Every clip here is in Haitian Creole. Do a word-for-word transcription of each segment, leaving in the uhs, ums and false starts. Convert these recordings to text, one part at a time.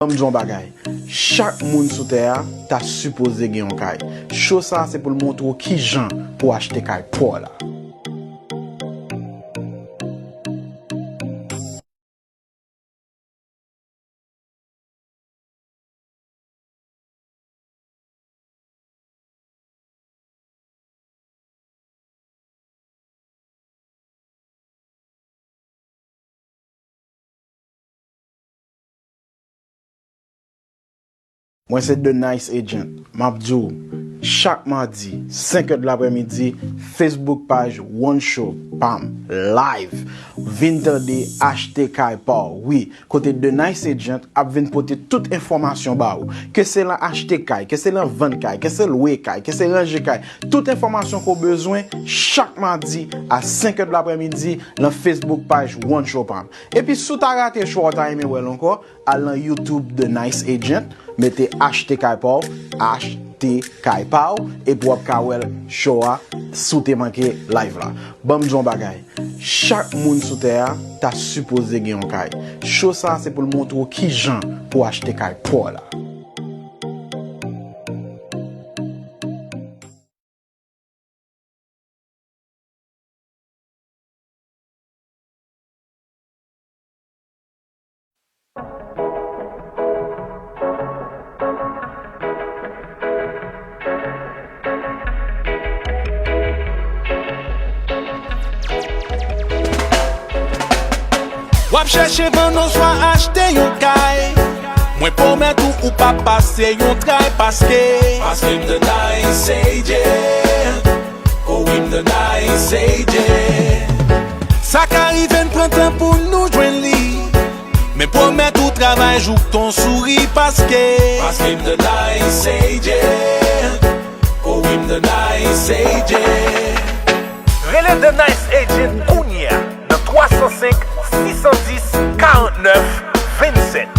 Ban m di w yon bagay. Chak moun sou tè a ta sipoze gen yon kay. Show sa a se pou l montre w kijan pou w achte kay pa w la. Mwen se The Nice Agent. M ap di w, chak madi, senk è de laprèmidi, Facebook paj One Show pa m, live. Vin tande, achte kay pa w. Wi, kote The Nice Agent ap vin pote tout enfòmasyon ba ou. Ke se lan achte kay, ke se lan vann kay, ke se lwe kay, ke se ranje kay. Tout enfòmasyon ke w bezwen, chak madi a senk è de laprèmidi, lan Facebook paj One Show pa m. Epi si w ta rate show a, w ta renmen wè l ankò, al lan YouTube The Nice Agent, mete achte kay pa w, achte kay pa w, epi w ap ka wè l show a si w te manke live la. Ban m di w yon bagay, chak moun sou tè a ta sipoze gen yon kay. Show sa a se pou l montre w kijan pou w achte kay pa w la. W ap chèche vann oswa achte yon kay? Mwen pwomèt ou, ou p ap pase yon tray paske, paske m The Nice Agent. Oh wi, m The Nice Agent. Sa ka rive n pran tan pou nou jwenn li, men pwomèt ou travay jouk ton souri paske, paske m The Nice Agent. Oh wi, m The Nice Agent. Rele The Nice Agent kounye a nan twa san senk, sis san dis, karant nèf, vennsèt.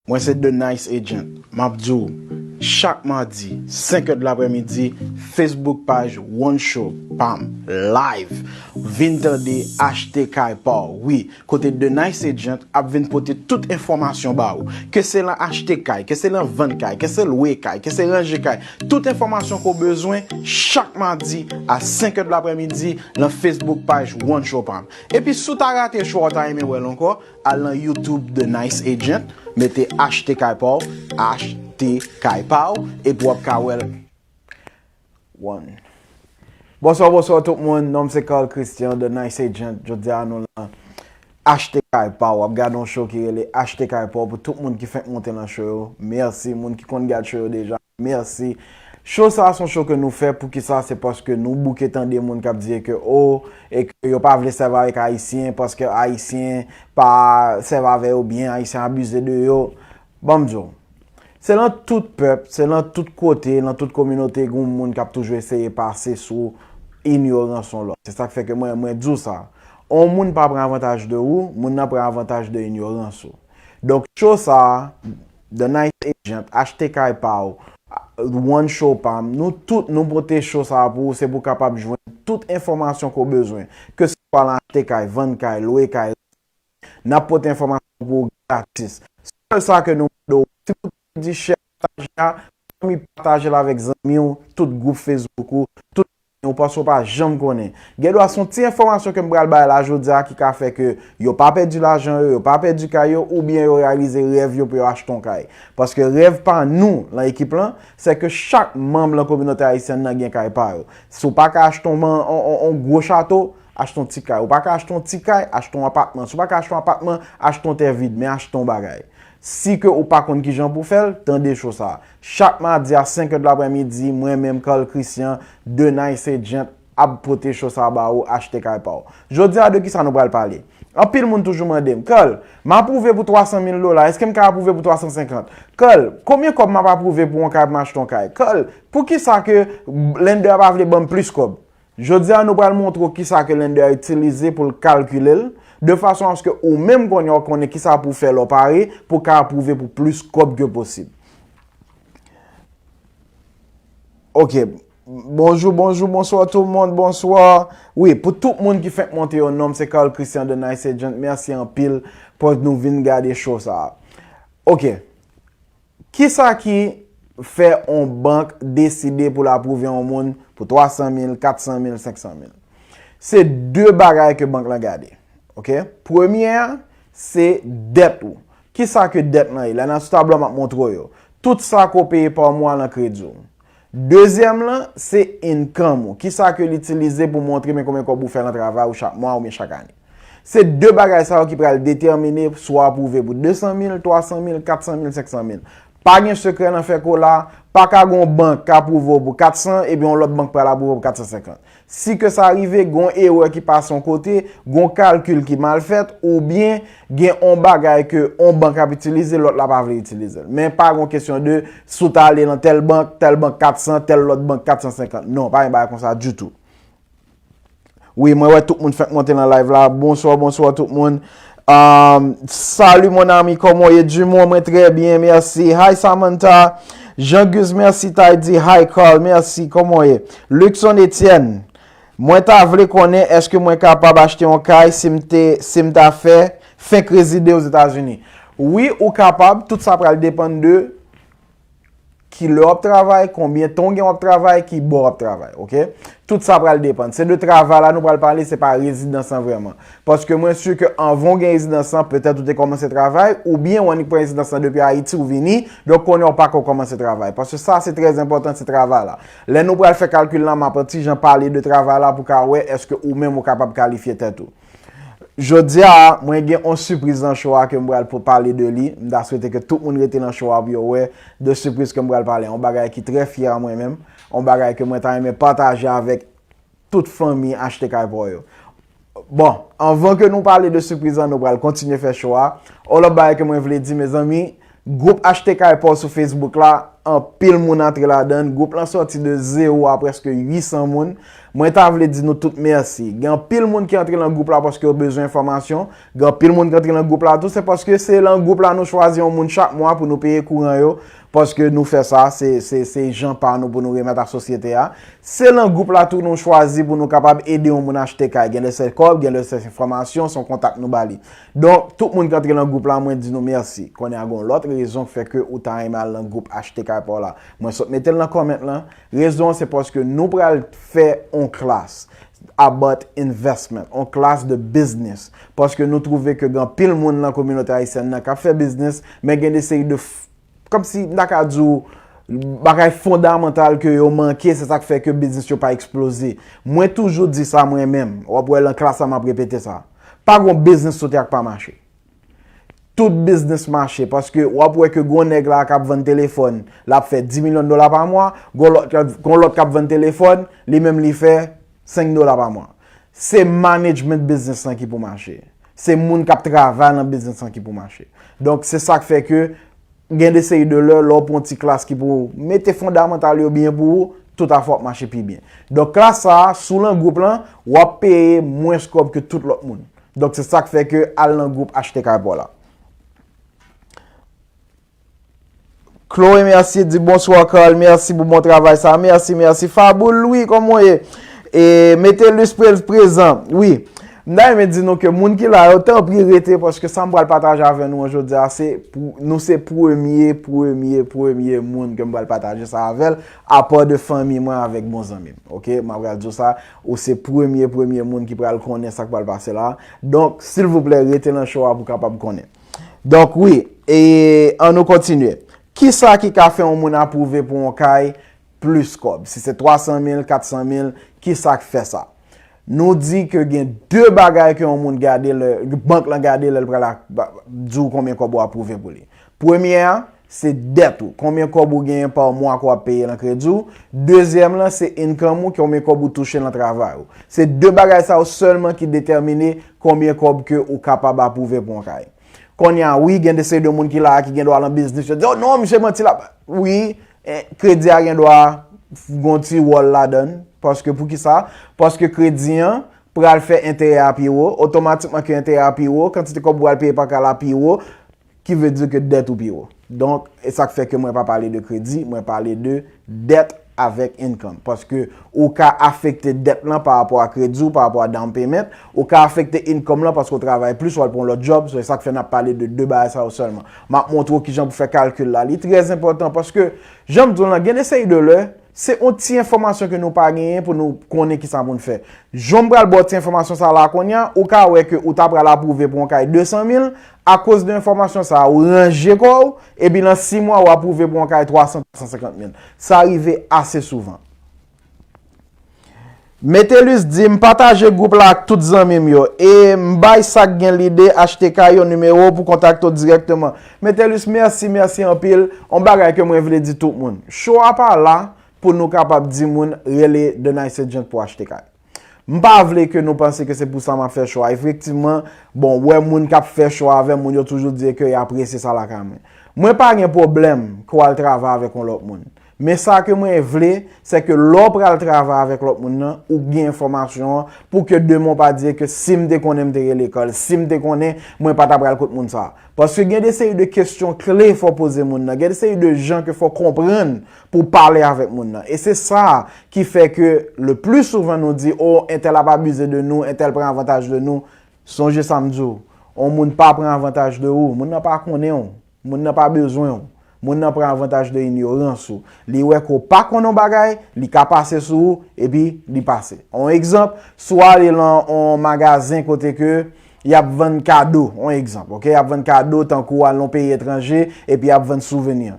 Mwen se The Nice Agent. M ap di w, chak madi, senk è de laprèmidi, Facebook paj One Show pa m, live. Vin tande, achte kay pa w. Wi, kote The Nice Agent ap vin pote tout enfòmasyon ba ou. Ke se lan achte kay, ke se lan vann kay, ke se lwe kay, ke se ranje kay. Tout enfòmasyon ke w bezwen, chak madi a senk è de laprèmidi, lan Facebook paj One Show pa m. Epi si w ta rate show a, w ta renmen wè l ankò, al lan YouTube The Nice Agent, mete achte kay pa w, achte kay pa w, epi w ap ka wè l. One. Bonswa, bonswa tout moun. Non m se Carl Christian, The Nice Agent. Jodi a nou lan achte kay pa w. W ap gade yon show ki rele Achte kay pa w pou tout moun ki fenk monte lan show yo. Mèsi. Moun ki konn gad show yo deja, mèsi. Show sa a se yon show ke nou fè. Poukisa? Se paske nou bouke tande moun k ap di ke, o, e ke yo pa vle sèvi avèk Ayisyen paske Ayisyen pa sèvi avè yo byen, Ayisyen abize de yo. Ban m di w, se lan tout pèp, se lan tout kote, lan tout kominote, gen yon moun k ap toujou eseye pase sou inyorans yon lòt. Se sa k fè ke mwen, mwen di w sa. On moun pa pran avantaj de ou, moun nan pran avantaj de inyorans ou. Donk, show sa a, The Nice Agent, achte kay pa w, One Show pa m, nou tout, nou pote show sa a pou ou, se pou w kapab jwenn tout enfòmasyon ke w bezwen. Ke se swa lan achte kay, vann kay, lwe kay, n ap pote enfòmasyon pou ou gratis. Sèl sa ke nou mande w, si w te di share pataje a, zanmi pataje l avèk zanmi w, tout gwoup Facebook ou, tout zanmi w, paske w pa janm konnen. Gen dwa se yon ti enfòmasyon ke m pral bay la jodi a ki ka fè ke yo pa pèdi lajan yo, yo pa pèdi kay yo, oubyen yo reyalize rèv yo pou yo achte yon kay. Paske rèv pa nou, lan ekip lan, se ke chak manm lan kominote ayisyèn nan gen kay pa yo. Si w pa ka achte yon, yon, yon, yon gwo chato, achte yon ti kay. Ou pa ka achte yon ti kay, achte yon apatman. Si w pa ka achte yon apatman, achte yon tè vid, men achte yon bagay. Si ke ou pa konn kijan pou fè l, tande show sa a. Chak madi a senk è de laprèmidi, mwen menm, Carl Christian, The Nice Agent, ap pote show sa a ba ou, achte kay pa w. Jodi a, de kisa nou pral pale? Anpil moun toujou mande m, Carl, m apwouve pou twa san mil dola, èske m ka apwouve pou twa san senkant? Carl, konbyen kòb m ap apwouve pou yon kay pou m achte yon kay? Carl, poukisa ke lender a pa vle ban m plis kòb? Jodi a, nou pral montre w kisa ke lender a itilize pou l kalkile l, de fason aske ou menm kounye a w konnen kisa pou w fè lè w pare, pou w ka apwouve pou plis kòb ke posib. Ok. Bonjou, bonjou, bonswa tout moun, bonswa. Wi, pou tout moun ki fenk monte yo, non m se Carl Christian de Nice Agent. Mèsi anpil pou nou vin gade show sa a. Ok. Kisa ki fè yon bank deside pou l apwouve yon moun pou twa san mil, kat san mil, senk san mil? Se de bagay ke bank lan gade. Ok? Premye a, se dèt ou. Kisa ke dèt lan ye? La nan sou tablo a, m ap montre w yo. Tout sa ke w peye pa mwa lan kredi w. Dezyèm lan, se income ou. Kisa ke l itilize pou montre men konbyen kòb ou fè lan travay ou chak mwa oubyen chak ane. Se de bagay sa yo ki pral detèmine si w apwouve pou de san mil, twa san mil, kat san mil, senk san mil. Pa gen sekrè nan fè kola, pa ka gen yon bank k apwouve w pou kat san, epi yon lòt bank pral apwouve w pou kat san senkant. Si ke sa rive, gen yon erè ki pase yon kote, gen yon kalkil ki mal fèt, oubyen gen yon bagay ke yon bank ap itilize, lòt la pa vle itilize l. Men pa gen yon kesyon de si w ta ale nan tèl bank, tèl bank kat san, tèl lòt bank kat san senkant. Non, pa gen bagay konsa ditou. Wi, mwen wè tout moun fenk monte nan live la. Bonswa, bonswa tout moun. Um, salut mon ami, comment est Dumont? Mwen trè byen, mèsi. Hi Samantha. Jean Gus, mèsi, ta di hi Carl, mèsi, kòman w ye? Luckson Etienne, mwen ta vle konnen èske mwen kapab achte yon kay si m te, si m ta fè fenk rezide Ozetazini? Wi, ou kapab, tout sa pral depann de kilè w ap travay, konbyen tan w gen w ap travay, ki bò w ap travay, ok? Tout sa pral depann. Se de travay la nou pral pale, se pa rezidans lan vrèman. Paske mwen si ke anvan w gen rezidans lan, petèt ou te kòmanse travay, oubyen w annik pran rezidans lan depi Ayiti, ou vini, donk kounye a w pako kòmanse travay. Paske sa se trè enpòtan, se travay la. Lè nou pral fè kalkil la, m ap yon ti jan pale de travay la pou ka wè èske ou menm ou kapab kalifye tèt ou. Jodi a, mwen gen yon sipriz nan show a ke m pral pou pale de li. M ta swete ke tout moun rete nan show a pou yo wè de sipriz ke m pral pale. Yon bagay ki trè fyè a mwen menm. Yon bagay ke mwen ta renmen pataje avèk tout fanmi Achte Kay Pa W yo. Bon, anvan ke nou pale de sipriz lan, nou pral kontinye fè show a. Yon lòt bagay ke mwen vle di, mezanmi, gwoup Achte Kay Pa W sou Facebook la, anpil moun antre ladan l. Gwoup lan sòti de zewo a prèske uit san moun. Mwen ta vle di nou tout mèsi. Gen anpil moun ki antre nan gwoup la paske yo bezwen enfòmasyon. Gen anpil moun ki antre nan gwoup la tou, se paske se lan gwoup la nou chwazi yon moun chak mwa pou nou peye kouran yo. Paske nou fè sa, se, se, se jan pa nou pou nou remèt a sosyete a. Se lan gwoup la tou nou chwazi pou nou kapab ede yon moun achte kay. Gen lè se kòb, gen lè se enfòmasyon, se yon kontak nou ba li. Donk, tout moun ki antre lan gwoup la, mwen di nou mèsi. Kounye a gen yon lòt rezon k fè ke ou ta renmen al lan gwoup Achte Kay Pa W la. Mwen sot mete l nan comment lan. Rezon an se paske nou pral fè yon klas about investment, yon klas de business. Paske nou twouve ke gen anpil moun nan kominote ayisyèn nan k ap fè biznis, men gen de seri de f-, kòmsi m ta ka di w, bagay fondamantal ke yo manke, se sa k fè ke biznis yo pa eksploze. Mwen toujou di sa mwen menm. W ap wè lan klas la, m ap repete sa. Pa gon biznis sou tè a k pa mache. Tout biznis mache, paske w ap wè ke gon nèg la k ap vann telefòn, l ap fè dis milyon dola pa mwa, gon lòt, gon lòt k ap vann telefòn, li menm li fè senk dola pa mwa. Se management biznis lan ki pou mache. Se moun k ap travay nan biznis lan ki pou mache. Donk, se sa k fè ke gen de seri de lè, lè w pran yon ti klas ki pou mete fondamantal yo byen pou ou, tout afè w ap mache pi byen. Donk, klas sa a, si w lan gwoup lan, w ap peye mwens kòb ke tout lòt moun. Donk, se sa k fè ke al nan gwoup Achte Kay Pa W la. Chloé Mercier di, "Bonswa, Carl. Mèsi pou bon travay sa." Mèsi, mèsi. Faboul Louis, kòman w ye? E, Metellus pre-, prezan. Wi. M ta renmen di nou ke moun ki la yo, tanpri rete, paske sa m pral pataje avè nou an jodi a, se pou, nou se premye, premye, premye moun ke m pral pataje sa avè l, apa de fanmi mwen avèk bon zanmi m. Ok? M ap pral di w sa, ou se premye, premye moun ki pral konnen sa k pral pase la. Donk, silvouplè, rete nan show a pou w kapab konnen. Donk, wi, e ann nou kontinye. Kisa ki ka fè yon moun apwouve pou yon kay plis kòb? Si se twa san mil, kat san mil, kisa k fè sa? Nou di ke gen de bagay ke yon moun gade lè, bank lan gade lè l pral a-, ba-, di w konbyen kòb ou apwouve pou li. Premye a, se dèt ou. Konbyen kòb ou genyen pa mwa ke w ap peye lan kredi w. Dezyèm lan, se income ou, konbyen kòb ou touche lan travay ou. Se de bagay sa yo sèlman ki detèmine konbyen kòb ke ou kapab apwouve pou yon kay. Kounye a, wi, gen de seri de moun ki la a ki gen dwa lan biznis, yo di, "Oh non, misye manti la." Wi, eh, kredi a gen dwa gon ti wòl ladan l. Paske poukisa? Paske kredi an pral fè enterè a pi wo, otomatikman ke enterè a pi wo, kantite kòb ou pral peye pa kay la pi wo, ki vle di ke dèt ou pi wo. Donk, e sa k fè ke mwen pa pale de kredi, mwen pale de dèt avèk income. Paske ou ka afekte dèt lan pa rapò a kredi w, pa rapò a down payment, ou ka afekte income lan paske w travay plis, w al pran yon lòt job, so se sa k fè n ap pale de de bagay sa yo sèlman. M ap montre w kijan pou fè kalkil la. Li trè enpòtan paske, jan m di w lan, gen de seri de lè, se yon ti enfòmasyon ke nou pa genyen pou nou konnen kisa pou n fè. Jan m pral ba w ti enfòmasyon sa la kounye a, ou ka wè ke ou ta pral apwouve pou yon kay de san mil, akoz de enfòmasyon sa a, ou ranje kò w, epi nan sis mwa, ou apwouve pou yon kay twa san, twa san senkant mil. Sa rive ase souvan. Metelus di, "M pataje gwoup la ak tout zanmi m yo, e m bay sa k gen lide achte kay yo nimewo pou kontakte w dirèkteman." Metelus, mèsi, mèsi anpil. On bagay ke mwen vle di tout moun. Cho a pa la pou nou kapab di moun rele The Nice Agent pou achte kay. M pa vle ke nou panse ke se pou sa m ap fè cho a. Efektivman, bon, w wè moun k ap fè cho a avè m, moun yo toujou di ke y apresye sa lakay mwen. Mwen pa gen pwoblèm ke w al travay avèk yon lòt moun. Men sa ke mwen vle, se ke lè w pral travay avèk lòt moun nan, ou gen enfòmasyon an, pou ke demen w pa di ke si m te konnen m te rele Carl, si m te konnen, mwen pa ta pral kot moun sa. Paske gen de seri de kesyon kle fò w poze moun nan, gen de seri de jan ke fò w konprann pou w pale avèk moun nan. E se sa ki fè ke le pli souvan nou di, "O, entèl ap abize de nou, entèl pran avantaj de nou." Sonje sa m di w, yon moun pa pran avantaj de ou, moun nan pa konnen w, moun nan pa bezwen w, moun nan pran avantaj de inyorans ou. Li wè ke w pa konn yon bagay, li ka pase sou ou, epi li pase. Yon egzanp, si w ale lan yon magazen kote ke y ap vann kado, yon egzanp, oke, y ap vann kado tankou w al nan yon peyi etranje, epi y ap vann souveni.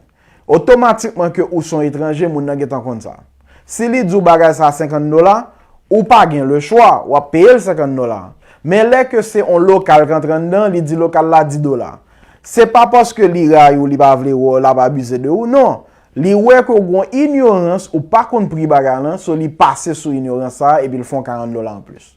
Otomatikman ke ou se yon etranje, moun nan gentan konn sa. Si li di w bagay sa a senkant dola, ou pa gen le chwa, w ap peye l senkant dola. Men lè ke se yon lokal k antre anndan, li di lokal la dis dola. Se pa paske li rayi w, li pa vle wè w, l ap abize de ou, non. Li wè ke w gen yon inyorans, ou pa konn pri bagay lan, so li pase sou inyorans sa a, epi l fè yon karant dola anplis.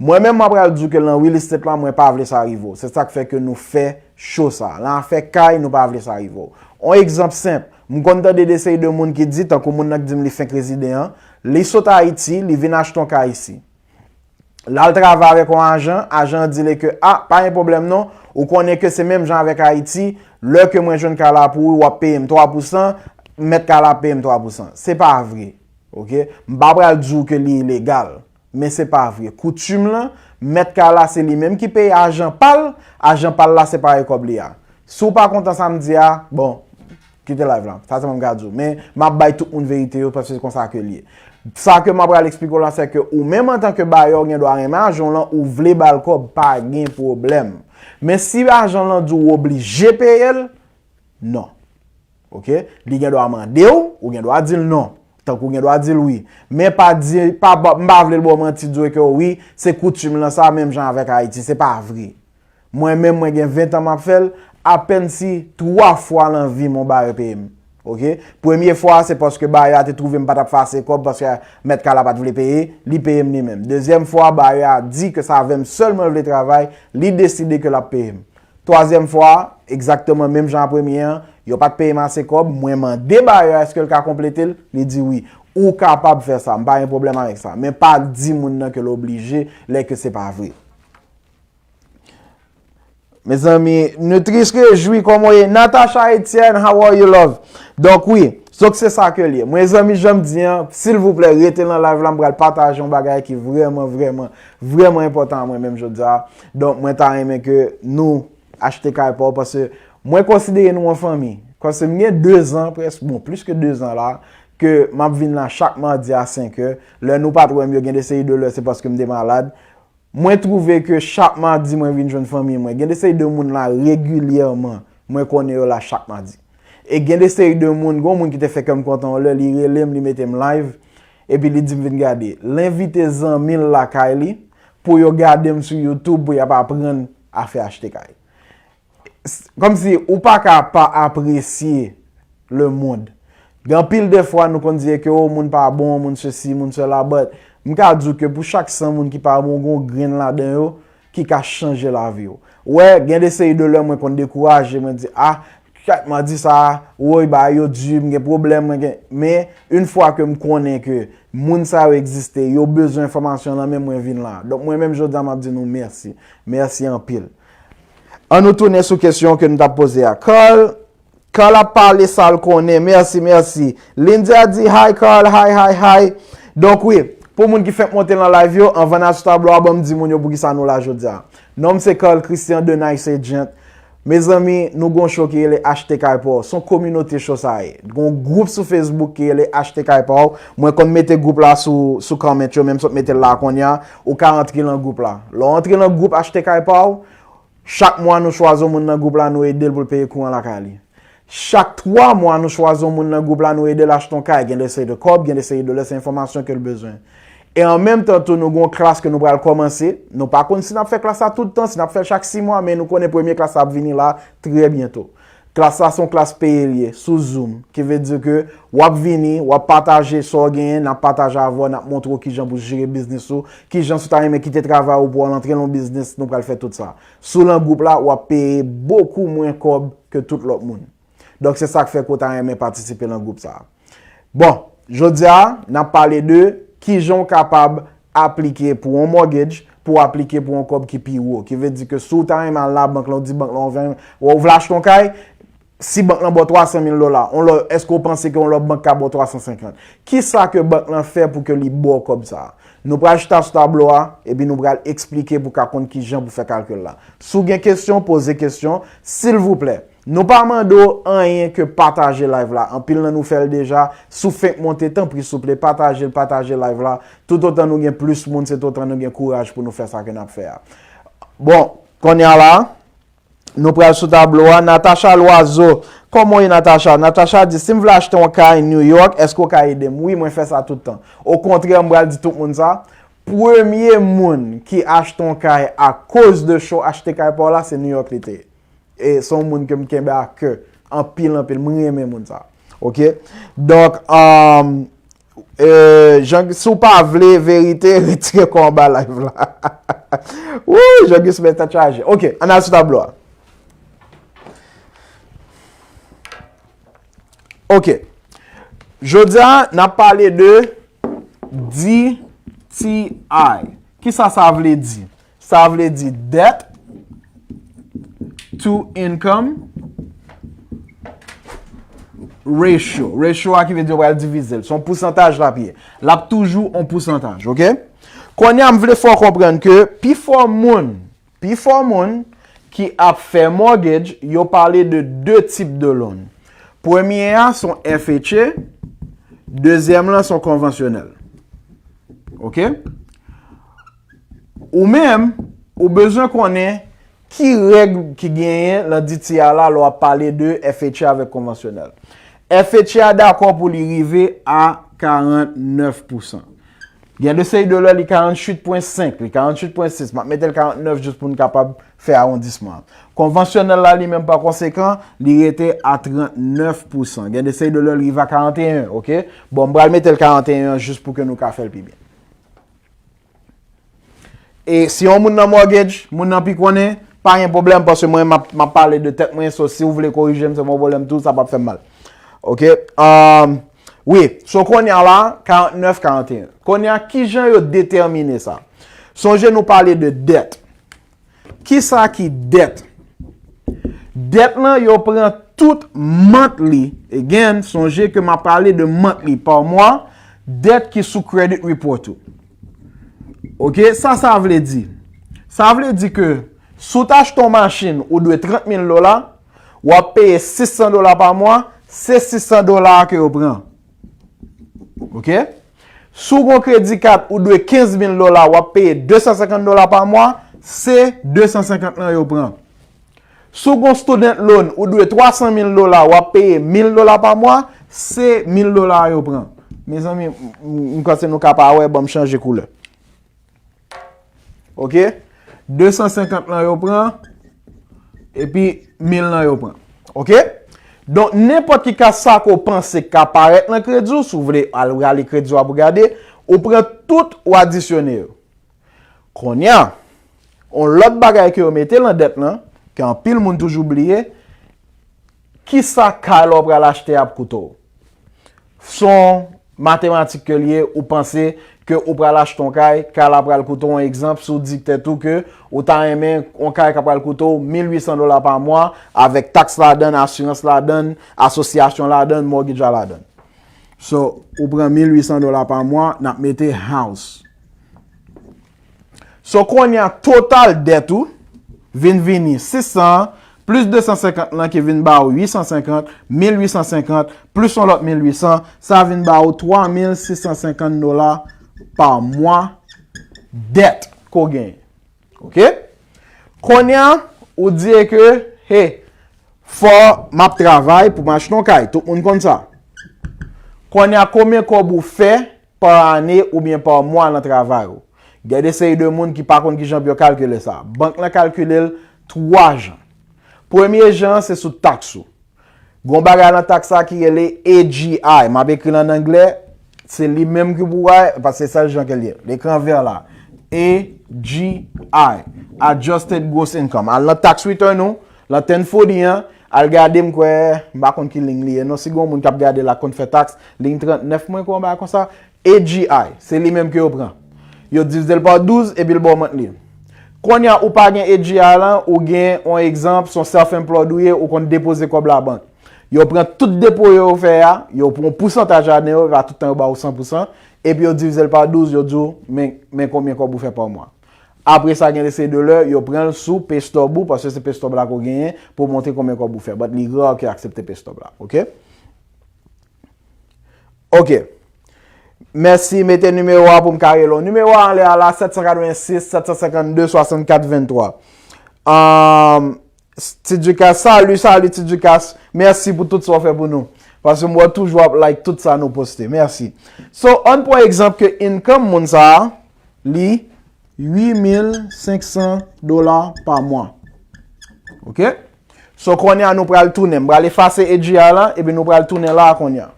Mwen menm, mwen pral di w ke lan real estate la, mwen pa vle sa rive w. Se sa k fè ke nou fè cho sa. Lan afè kay, nou pa vle sa rive w. On egzanp senp, m konn tande de seri de moun ki di, tankou moun nan k di m li fenk rezide an, li sot Ayiti, li vin achte yon kay isi. L al travay avèk yon ajan, ajan an di li ke, "A, pa gen pwoblèm non, ou konnen ke se menm jan avèk Ayiti, lè ke mwen jwenn kay la pou ou, w ap peye m twa pousan, mèt kay la ap peye m twa pousan." Se pa vre, oke? M pa pral di w ke li ilegal. Men se pa vre. Koutim lan, mèt kay la se li menm ki peye ajan pa l, ajan pa l la separe kòb li a. Si w pa kontan sa m di a, bon, kite live la. Sa sèlman m ka di w. Men m ap bay tout moun verite yo paske se konsa ke l ye. Sa ke m ap pral eksplike w la, se ke ou menm antanke bayè, ou gen dwa renmen ajan w lan, ou vle ba l kòb, pa gen pwoblèm. Men si ajan w lan di w oblije peye l, non. Oke? Li gen dwa mande w, ou gen dwa di l non. Tankou w gen dwa di l wi. Men pa di, pa ba, m pa vle l ba w manti, di w ke wi, se koutim lan sa, menm jan avèk Ayiti. Se pa vre. Mwen menm, mwen gen ven tan m ap fè l, apèn si twa fwa lan vi m yon bayè peye m. Oke? Premye fwa a, se paske bayè a te twouve m pa t ap fè ase kòb, paske mèt kay la pa t vle peye, li peye m li menm. Dezyèm fwa a, bayè a di ke se avè m sèlman l vle travay, li deside ke l ap peye m. Twazyèm fwa a, egzakteman menm jan a premye an, yo pa t peye m ase kòb, mwen mande bayè a èske l ka konplete l, li di wi. Ou kapab fè sa, m pa gen pwoblèm avèk sa. Men pa di moun nan ke l oblije, lè ke se pa vre. Mezanmi, Nutris Rejwi, kòman w ye? Natacha Etienne, how are you, love? Donk wi, donk se sa ke l ye. Mezanmi, jan m di an, silvouplè, rete nan live la, m pral pataje yon bagay ki vrèman, vrèman, vrèman enpòtan a mwen menm jodi a. Donk, mwen ta renmen ke nou achte kay pa w, paske mwen konsidere nou yon fanmi. Paske m gen de zan, prèske, bon, plis ke de zan la, ke m ap vin la chak madi a senk è. Lè nou pa t wè m, yo gen de seri de lè, se paske m te malad. Mwen twouve ke chak madi mwen vin jwenn fanmi mwen. Gen de seri de moun la regilyèman, mwen konnen yo la chak madi. E gen de seri de moun, gen yon moun ki te fè kè m kontan yon lè, li rele m, li mete m live, epi li di m vin gade. L envite zanmi l lakay li pou yo gade m sou YouTube, pou y ap aprann afè achte kay. S-, kòmsi ou pa ka pa apresye lemonn. Gen anpil de fwa nou konn di ke, o, moun pa bon, moun sesi, moun sela, but m ka di w ke pou chak san moun ki pa bon, gen yon grenn ladan yo ki ka chanje lavi w. Wè, gen de seri de lè mwen konn dekouraje, mwen di, a, kèt mwen di sa, woy, bagay yo di, m gen pwoblèm, mwen gen, men, yon fwa ke m konnen ke moun sa yo egziste, yo bezwen enfòmasyon nan men mwen vin la. Donk, mwen menm jodi a, m ap di nou mèsi. Mèsi anpil. Ann nou tounen sou kesyon ke nou t ap poze a. Carl, Carl ap pale sa l konnen. Mèsi, mèsi. Lindy a di, "Hi, Carl. Hi, hi, hi." Donk, wi, pou moun ki fenk monte nan live yo, anvan n al sou tablo a, ban m di moun yo poukisa nou la jodi a. Non m se Carl Christian de Nice Agent. Mezanmi, nou gon show ki rele Achte Kay Pa W. Se yon kominote show sa ye. Gon gwoup sou Facebook ki rele Achte Kay Pa W. Mwen konn mete gwoup la sou, sou comment yo, men m sot mete l la kounye a. Ou ka antre nan gwoup la. Lè w antre nan gwoup Achte Kay Pa W, chak mwa nou chwazi yon moun nan gwoup la, nou ede l pou l peye kouran lakay li. Chak twa mwa, nou chwazi yon moun nan gwoup la, nou ede l achte yon kay. Gen de seri de kòb, gen de seri de lè, se enfòmasyon ke l bezwen. E an menm tan tou, nou gen yon klas ke nou pral kòmanse. Nou pa konn si n ap fè klas la tout tan, si n ap fè l chak sis mwa, men nou konnen premye klas la ap vini la trè byento. Klas la se yon klas peye l ye, sou Zoom. Ki vle di ke w ap vini, w ap pataje sa w genyen, n ap pataje avè w, n ap montre w kijan pou jere biznis ou, kijan si w ta renmen kite travay ou pou w al antre nan yon biznis, nou pral fè tout sa. Si w nan gwoup la, w ap peye bokou mwen kòb ke tout lòt moun. Donk, se sa k fè ke w ta renmen patisipe nan gwoup sa a. Bon, jodi a, n ap pale de kijan w kapab aplike pou yon mortgage, pou w aplike pou yon kòb ki pi wo. Ki vle di ke si w ta renmen al nan bank la, w di bank la, w vle, w vle achte yon kay, si bank lan ba w twa san mil dola, yon lò, èske w panse ke yon lòt bank ka ba w twa san senkant? Kisa ke bank lan fè pou ke li ba w kòb sa a? Nou pral chita sou tablo a, epi nou pral eksplike pou w ka konn kijan pou fè kalkil la. Si w gen kesyon, poze kesyon, silvouplè. Nou pa mande w anyen ke pataje live la. Anpil nan nou fè l deja. Si w fenk monte, tanpri souple, pataje l, pataje live la. Toutotan nou gen plis moun, se toutotan nou gen kouraj pou nou fè sa ke n ap fè a. Bon, kounye a la, nou pral sou tablo a. Natacha Loiseau. Kòman w ye, Natacha? Natacha di, "Si m vle achte yon kay New York, èske w ka ede m?" Wi, mwen fè sa tout tan. Okontrè, m pral di tout moun sa. Premye moun ki achte yon kay akoz de show Achte Kay Pa W la, se New York li te ye. E se yon moun ke m kenbe a kè anpil, anpil. Mwen renmen moun sa. Oke? Donk, um, euh, Jean, si w pa vle verite, retire kò anba live la. Wouy, Jean Gus met tèt chaje. Oke, ann al sou tablo a. Oke. Jodi a, n ap pale de D T I. Kisa sa vle di? Sa vle di debt to income ratio. Ratio a ki vle di yo pral divize l. Se yon pousantaj l ap ye. L ap toujou yon pousantaj, oke? Kounye a, m vle fè w konprann ke pifò moun, pifò moun ki ap fè mortgage, yo pale de de tip de loan. Premye a, se yon F H A, dezyèm lan, se yon konvansyonèl. Oke? Ou menm, ou bezwen konnen ki règ ki genyen nan D T I a la lè w ap pale de F H A avèk konvansyonèl. F H A dakò pou li rive a karantnèf pousan. Gen de seri de lè li karanntuit pwen senk, li karanntuit pwen sis, m ap mete l karantnèf jis pou n kapab fè awondisman an. Konvansyonèl la li menm pa konsekan, li rete a trannèf pousan. Gen de seri de lè li rive a karanteyen, oke? Bon, m pral mete l karanteyen an jis pou ke nou ka fè l pi byen. E si yon moun nan mortgage, moun nan pi konnen, pa gen pwoblèm, paske mwen m ap, m ap pale de tèt mwen, so si w vle korije m, se pa yon pwoblèm tou, sa p ap fè m mal. Oke? Um, wi, so kounye a la, karantnèf, karanteyen. Kounye a, kijan yo detèmine sa? Sonje nou pale de debt. Kisa ki debt? Debt lan, yo pran tout monthly. Again, sonje ke m ap pale de monthly, pa mwa, debt ki sou credit report ou. Oke, sa sa vle di? Sa vle di ke si w t achte yon machin, ou dwe trant mil dola, w ap peye sis san dola pa mwa, se sis san dola a ke yo pran. Oke? Si w gen yon kredi kat, ou dwe kenz mil dola, w ap peye de san senkant dola pa mwa, se de san senkant lan yo pran. Si w gen yon student loan, ou dwe twa san mil dola, w ap peye mil dola pa mwa, se mil dola a yo pran. Mezanmi, m, m, m panse nou ka pa wè, ban m chanje koulè. Oke? De san senkant lan yo pran, epi mil lan yo pran. Oke? Donk, nenpòt ki ka sa ke w panse ka parèt nan kredi w, si w vle al rale kredi w ap gade, ou pran tout, ou adisyone yo. Kounye a, yon lòt bagay ke yo mete nan dèt lan, ke anpil moun toujou bliye, kisa kay la w pral achte a ap koute w? Se yon matematik ke l ye, ou panse ke ou pral achte yon kay, kay la pral koute w, yon egzanp, si w di tèt ou ke ou ta renmen yon kay k ap pral koute w mil uit san dola pa mwa, avèk taks ladann, asirans ladann, asosyasyon ladann, mortgage la ladann. So, ou pran mil uit san dola pa mwa, n ap mete house. So, kounye a, total dèt ou vin vini sis san, plis de san senkant lan ki vin ba ou uit san senkant, mil uit san senkant, plis yon lòt mil uit san, sa vin ba ou twa mil sis san senkant dola pa mwa dèt ke w genyen. Oke? Kounye a, ou di ke, hey, fò m ap travay pou m achte yon kay. Tout moun konn sa. Kounye a, konbyen kòb ou fè pa ane oubyen pa mwa nan travay ou? Gen de seri de moun ki pa konn kijan pou yo kalkile sa. Bank lan kalkile l twa jan. Premye jan an, se sou taks ou. Gon bagay nan taks la ki rele A G I. M ap ekri l an anglè. Se li menm ki pou wè, paske se sèl jan ke l ye. Lekran vè la. A G I. Adjusted Gross Income. Al nan tax return ou, lan ten forty an, al gade, m kwè, m pa konn ki liy li ye non. Si gon moun k ap gade la konn fè taks, liy trannèf mwen kwè, yon bagay konsa. A G I, se li menm ke yo pran. Yo divize l pa douz epi l ba w monthly. Kounye a, ou pa gen A G I lan, ou gen yon egzanp, se yon self-employed ou ye, ou konn depoze kòb labank. Yo pran tout depo yo fè a, yo pran yon pousantaj ladan yo, e pa tout tan yo ba ou san pou san, epi yo divize l pa douz, yo di w, men, men konbyen kòb ou fè pa mwa. Apre sa, gen de seri de lè, yo pran l sou pay stub ou, paske se pay stub la ke w genyen, pou w montre konbyen kòb ou fè. But li ra ke aksepte pay stub la, oke? Oke. Mèsi, mete nimewo a pou m ka rele w. Nimewo a anlè a la, sèt san katrevensis, sèt san senkannde, swasannkat venntwa. Um, Ti Ducasse, salut, salut, Ti Ducasse. Mèsi pou tout sa w fè pou nou. Paske m wè toujou ap like tout sa nou poste. Mèsi. So, ann pran egzanp ke income moun sa a, li uit mil senk san dola pa mwa. Oke? So, kounye a, nou pral tounen. M pral efase A G I lan, epi nou pral tounen la a kounye a.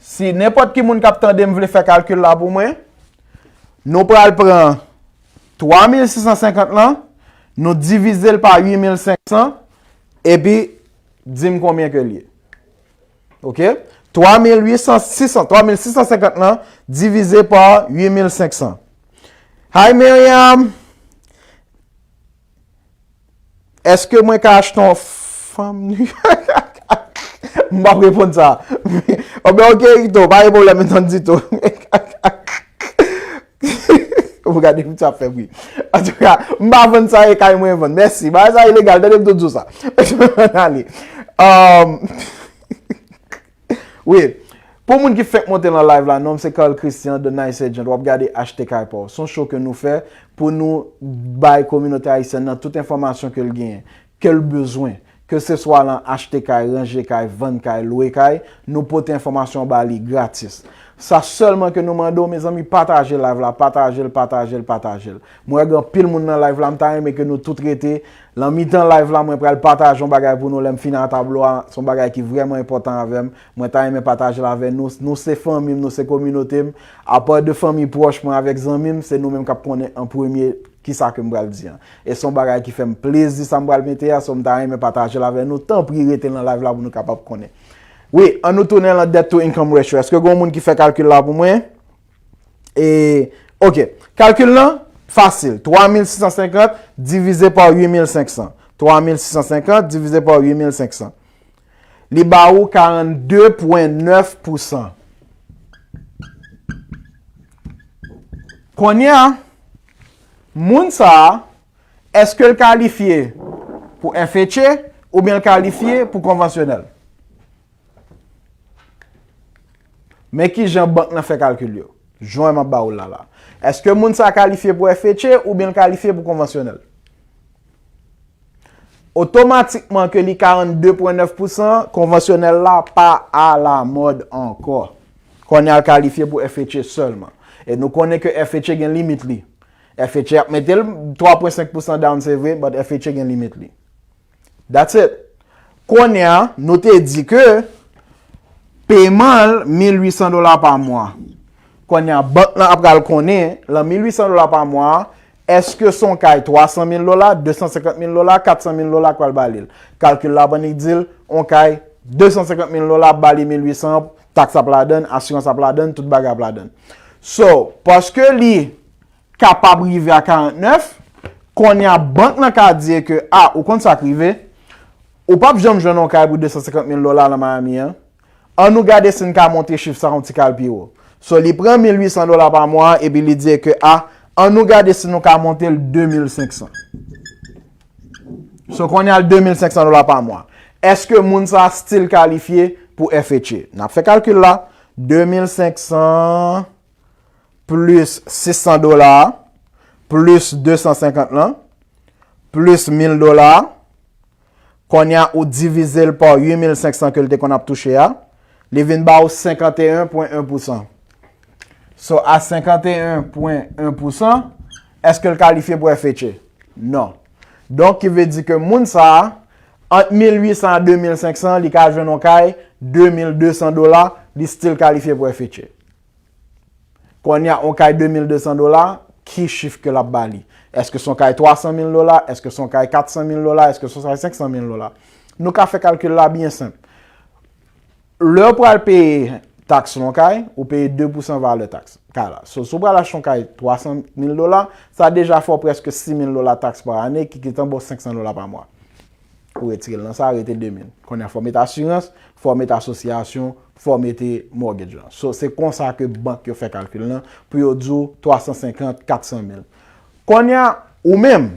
Si nenpòt ki moun k ap tande m vle fè kalkil la pou mwen, nou pral pran twa mil sis san senkant lan, nou divize l pa uit mil senk san, epi di m konbyen ke l ye. Oke? Twa mil uit san, sis san, twa mil sis san senkant lan divize pa uit mil senk san. Hi Miriam! Èske mwen ka achte yon fanm New York? M p ap reponn sa. Oben, oke, Ito, pa gen pwoblèm, m tann ditou. Ou gade pou sa fè bri. Antouka, m pa vann sa, e kay mwen vann. Mèsi. Bagay sa ilegal, tande m tou di w sa. Ann ale. Um, Wi. Pou moun ki fèk monte nan live la, non m se Carl Christian, The Nice Agent. W ap gade Achte Kay Pa W. Se yon show ke nou fè pou nou bay kominote ayisyèn nan tout enfòmasyon ke l genyen, ke l bezwen. Ke se swa lan achte kay, ranje kay, vann kay, lwe kay, nou pote enfòmasyon ba li gratis. Sa sèlman ke nou mande w, mezanmi, pataje live la, pataje l, pataje l, pataje l. Mwen wè gen anpil moun nan live la, m ta renmen ke nou tout rete. Lan mitan live la, mwen pral pataje yon bagay pou nou. Lè m fini ak tablo a, se yon bagay ki vrèman enpòtan avè m. Mwen ta renmen pataje l avè nou. Nou se fanmi m, nou se kominote m. Apa de fanmi pwòch mwen avèk zanmi m, se nou menm k ap konnen an premye kisa ke m pral di an. E se yon bagay ki fè m plezi sa m pral mete a, so m ta renmen pataje l avè nou. Tanpri rete nan live la pou nou kapab konnen. Wi, ann nou tounen lan debt to income ratio. Èske gen yon moun ki fè kalkil la pou mwen? E, oke. Kalkil lan, fasil. Twa mil sis san senkant divize pa uit mil senk san. Twa mil sis san senkant divize pa uit mil senk san. Li ba ou karannde pwen nèf pousan. Kounye a, moun sa a, èske l kalifye pou F H A oubyen l kalifye pou konvansyonèl? Men kijan bank lan fè kalkil yo. Jwenn m ap ba ou l la la. Èske moun sa a kalifye pou F H A oubyen l kalifye pou konvansyonèl? Otomatikman ke li karannde pwen nèf pousan, konvansyonèl la pa alamòd ankò. Kounye a l kalifye pou F H A sèlman. E nou konnen ke F H A gen limit li. F H A ap mete l twa pwen senk pousan down, se vre, but F H A gen limit li. That's it. Kounye a, nou te di ke peman l mil uit san dola pa mwa. Kounye a, bank lan ap pral konnen, lan mil uit san dola pa mwa a, èske se yon kay twa san mil dola, de san senkant mil dola, kat san mil dola k pral ba li l. Kalkil la ban li di l, yon kay de san senkant mil dola ap ba li mil uit san, taks ap ladann, asirans ap ladann, tout bagay ap ladann. So, paske li kapab rive a karannèf, kounye a bank lan ka di ke, a, ou konn sa k rive, ou p ap janm jwenn yon kay pou de san senkant mil dola nan Miami an. An nou gade si n ka monte chif sa yon ti kal pi wo. So, li pran mil uit san dola pa mwa epi li di ke, a, an nou gade si nou ka monte l de mil senk san. So, kounye a l de mil senk san dola pa mwa. Èske moun sa a still kalifye pou F H A? N ap fè kalkil la. De mil senk san plis sis san dola, plis de san senkant lan, plis mil dola, kounye a ou divize l pa uit mil senk san ke l te konn ap touche a, li vin ba ou senkanteyen pwen en pousan. So, a senkanteyen pwen en pousan, èske l kalifye pou F H A? Non. Donk, ki vle di ke moun sa a, ant mil uit san a de mil senk san, li ka jwenn yon kay de mil de san dola, li still kalifye pou F H A. Kounye a, yon kay de mil de san dola, ki chif ke l ap ba li? Èske se yon kay twa san mil dola? Èske se yon kay kat san mil dola? Èske se yon kay senk san mil dola? Nou ka fè kalkil la byen senp. Lè w pral peye taks yon kay, ou peye de pousan valè taks kay la. So, si w pral achte yon kay twa san mil dola, sa deja fè w prèske sis mil dola taks pa ane, ki gentan ba w senk san dola pa mwa. Ou retire l nan sa, rete de mil. Kounye a, fò w mete asirans, fò w mete asosyasyon, fò w mete mortgage lan. So, se konsa ke bank yo fè kalkil lan, pou yo di w twa san senkant, kat san mil. Kounye a, ou menm,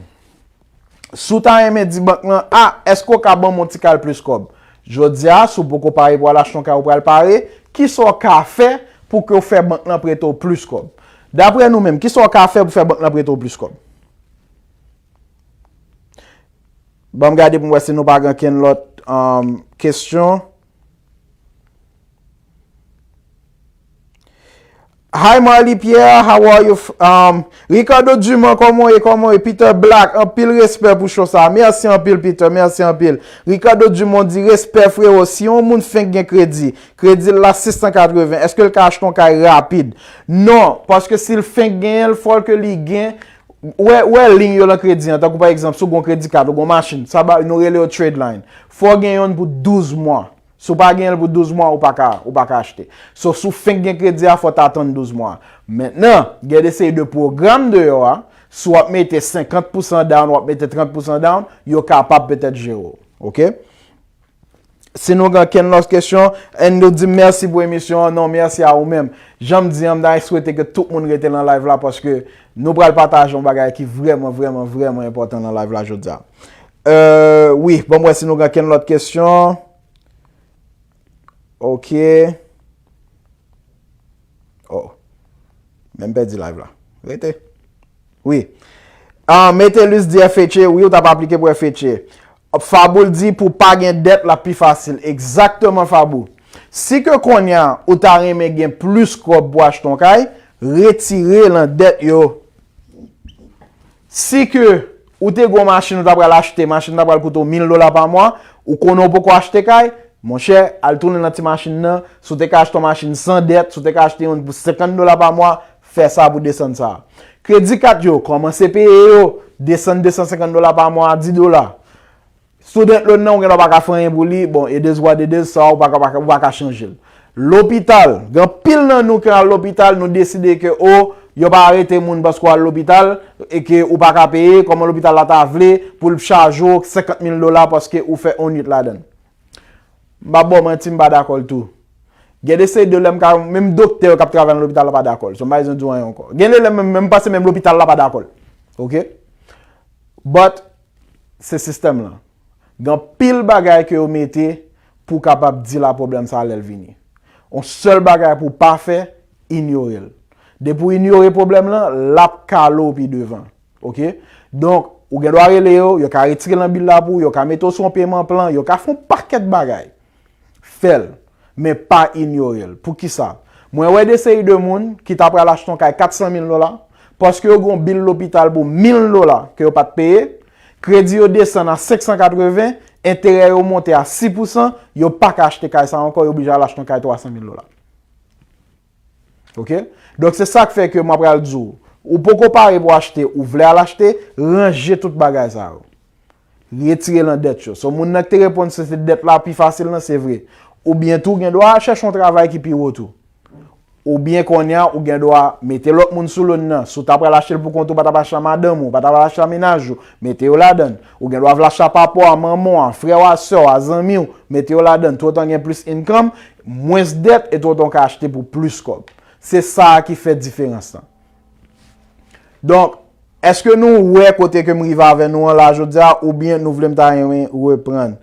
si w ta renmen di bank lan, a, èske w ka ban m yon ti kal plis kòb? Jodi a, si w poko pare pou al achte yon kay, ou pral pare, kisa w ka fè pou ke w fè bank lan prete w plis kòb? Daprè nou menm, kisa w ka fè pou fè bank lan prete w plis kòb? Ban m gade pou m wè si nou pa gen kenn lòt, um, kesyon. Hi Marley Pierre, how are you? Um, Ricardo Dumont, kòman w ye? Kòman w ye? Peter Black, anpil respè pou show sa. Mèsi anpil, Peter, mèsi anpil. Ricardo Dumont di, respè, frero, si yon moun fenk gen kredi, kredi l la sis san katreven, èske l ka achte yon kay rapid? Non, paske si l fenk genyen l, fò ke li gen, wè, wè liy yo nan kredi an, tankou pa egzanp, si w gen yon kredi kat, ou gen yon machin, sa ba, nou rele yo trade line. Fò w gen yonn pou douz mwa. Si w pa genyen l pou douz mwa, ou pa ka, ou pa ka achte. So, si w fenk gen kredi a, fò w ta tann douz mwa. Mentnan, gen de seri de pwogram deyò a, si w ap mete senkant pousan down, w ap mete trant pousan down, yo kapab petèt jere w. Oke? Si nou gen kenn lòt kesyon, and nou di mèsi pou emisyon an, non, mèsi a ou menm. Jan m di an, m ta swete ke tout moun rete nan live la, paske nou pral pataje yon bagay ki vrèman, vrèman, vrèman enpòtan nan live la jodi a. Euh, wi, ban m wè si nou gen kenn lòt kesyon. Ok. Oh. Men m pèdi live la. Rete. Wi. Ah, Metelus di F H A, wi, ou t ap aplike pou F H A. Faboul di pou pa gen dèt, l ap pi fasil. Egzakteman, Fabou. Si ke kounye a, ou ta renmen gen plis kòb pou achte yon kay, retire nan dèt yo. Si ke ou te gen yon machin ou ta pral achte, machin nan pral koute w mil dola pa mwa, ou konnen w poko achte kay, monchè, al tounen nan ti machin nan, si w te ka achte yon machin san dèt, si w te ka achte youn pou senkant dola pa mwa, fè sa pou desann sa. Kredi kat yo, kòmanse peye yo, desann de san senkant dola pa mwa a dis dola. Student loan nan, ou gendwa pa ka fè anyen pou li, bon, it is what it is, sa ou pa ka, pa ka, ou pa ka chanje l. Lopital, gen anpil nan nou ki al lopital, nou deside ke, o, yo pa arete moun paske w al lopital, e ke ou pa ka peye, kòman lopital la ta vle pou l chaje w senkant mil dola paske ou fè yon nwit ladan l. M pa ba w manti, m pa dakò l tou. Gen de seri de lè m ka, menm doktè yo k ap travay nan lopital la pa dakò l. So, m pa bezwen di w anyen ankò. Gen de lè menm, menm m panse menm lopital la pa dakò l. Oke? But, se sistèm lan. Gen anpil bagay ke yo mete pou w kapab deal a pwoblèm sa a lè l vini. Yon sèl bagay pou w pa fè, inyore l. Depi w inyore pwoblèm lan, l ap kale w pi devan. Oke? Donk, ou gendwa rele yo, yo ka retire l nan bil la pou ou, yo ka mete w sou yon peman plan, yo ka fè yon pakèt bagay. Fè l, men pa inyore l. Poukisa? Mwen wè de seri de moun ki ta pral achte yon kay kat san mil dola, paske yo gen yon bil lopital pou mil dola ke yo pa t peye, kredi yo desann a senk san katreven, enterè yo monte a sis pousan, yo pa ka achte kay sa ankò, yo oblije al achte yon kay twa san mil dola. Oke? Donk, se sa k fè ke mwen pral di w, ou poko pare pou achte, ou vle al achte, ranje tout bagay sa yo. Retire nan dèt yo. So, moun nan ki te reponn se, se dèt la pi fasil nan, se vre. Oubyen tou, gendwa al chèche yon travay ki pi wo tou. Oubyen kounye a, ou gen dwa mete lòt moun sou loan nan. Si w ta pral achte l pou kont ou, pa t ap achte a madanm ou, pa t ap achte a mennaj ou, mete yo ladan l. Ou gen dwa vle achte a papa w, a manman w, a frè w, a sè w, a zanmi w, mete yo ladan l. Toutan gen plis income, mwens dèt, e toutan w ka achte pou plis kòb. Se sa a ki fè diferans lan. Donk, èske nou wè kote ke m rive avè nou an la jodi a, oubyen nou vle m ta renmen reprann?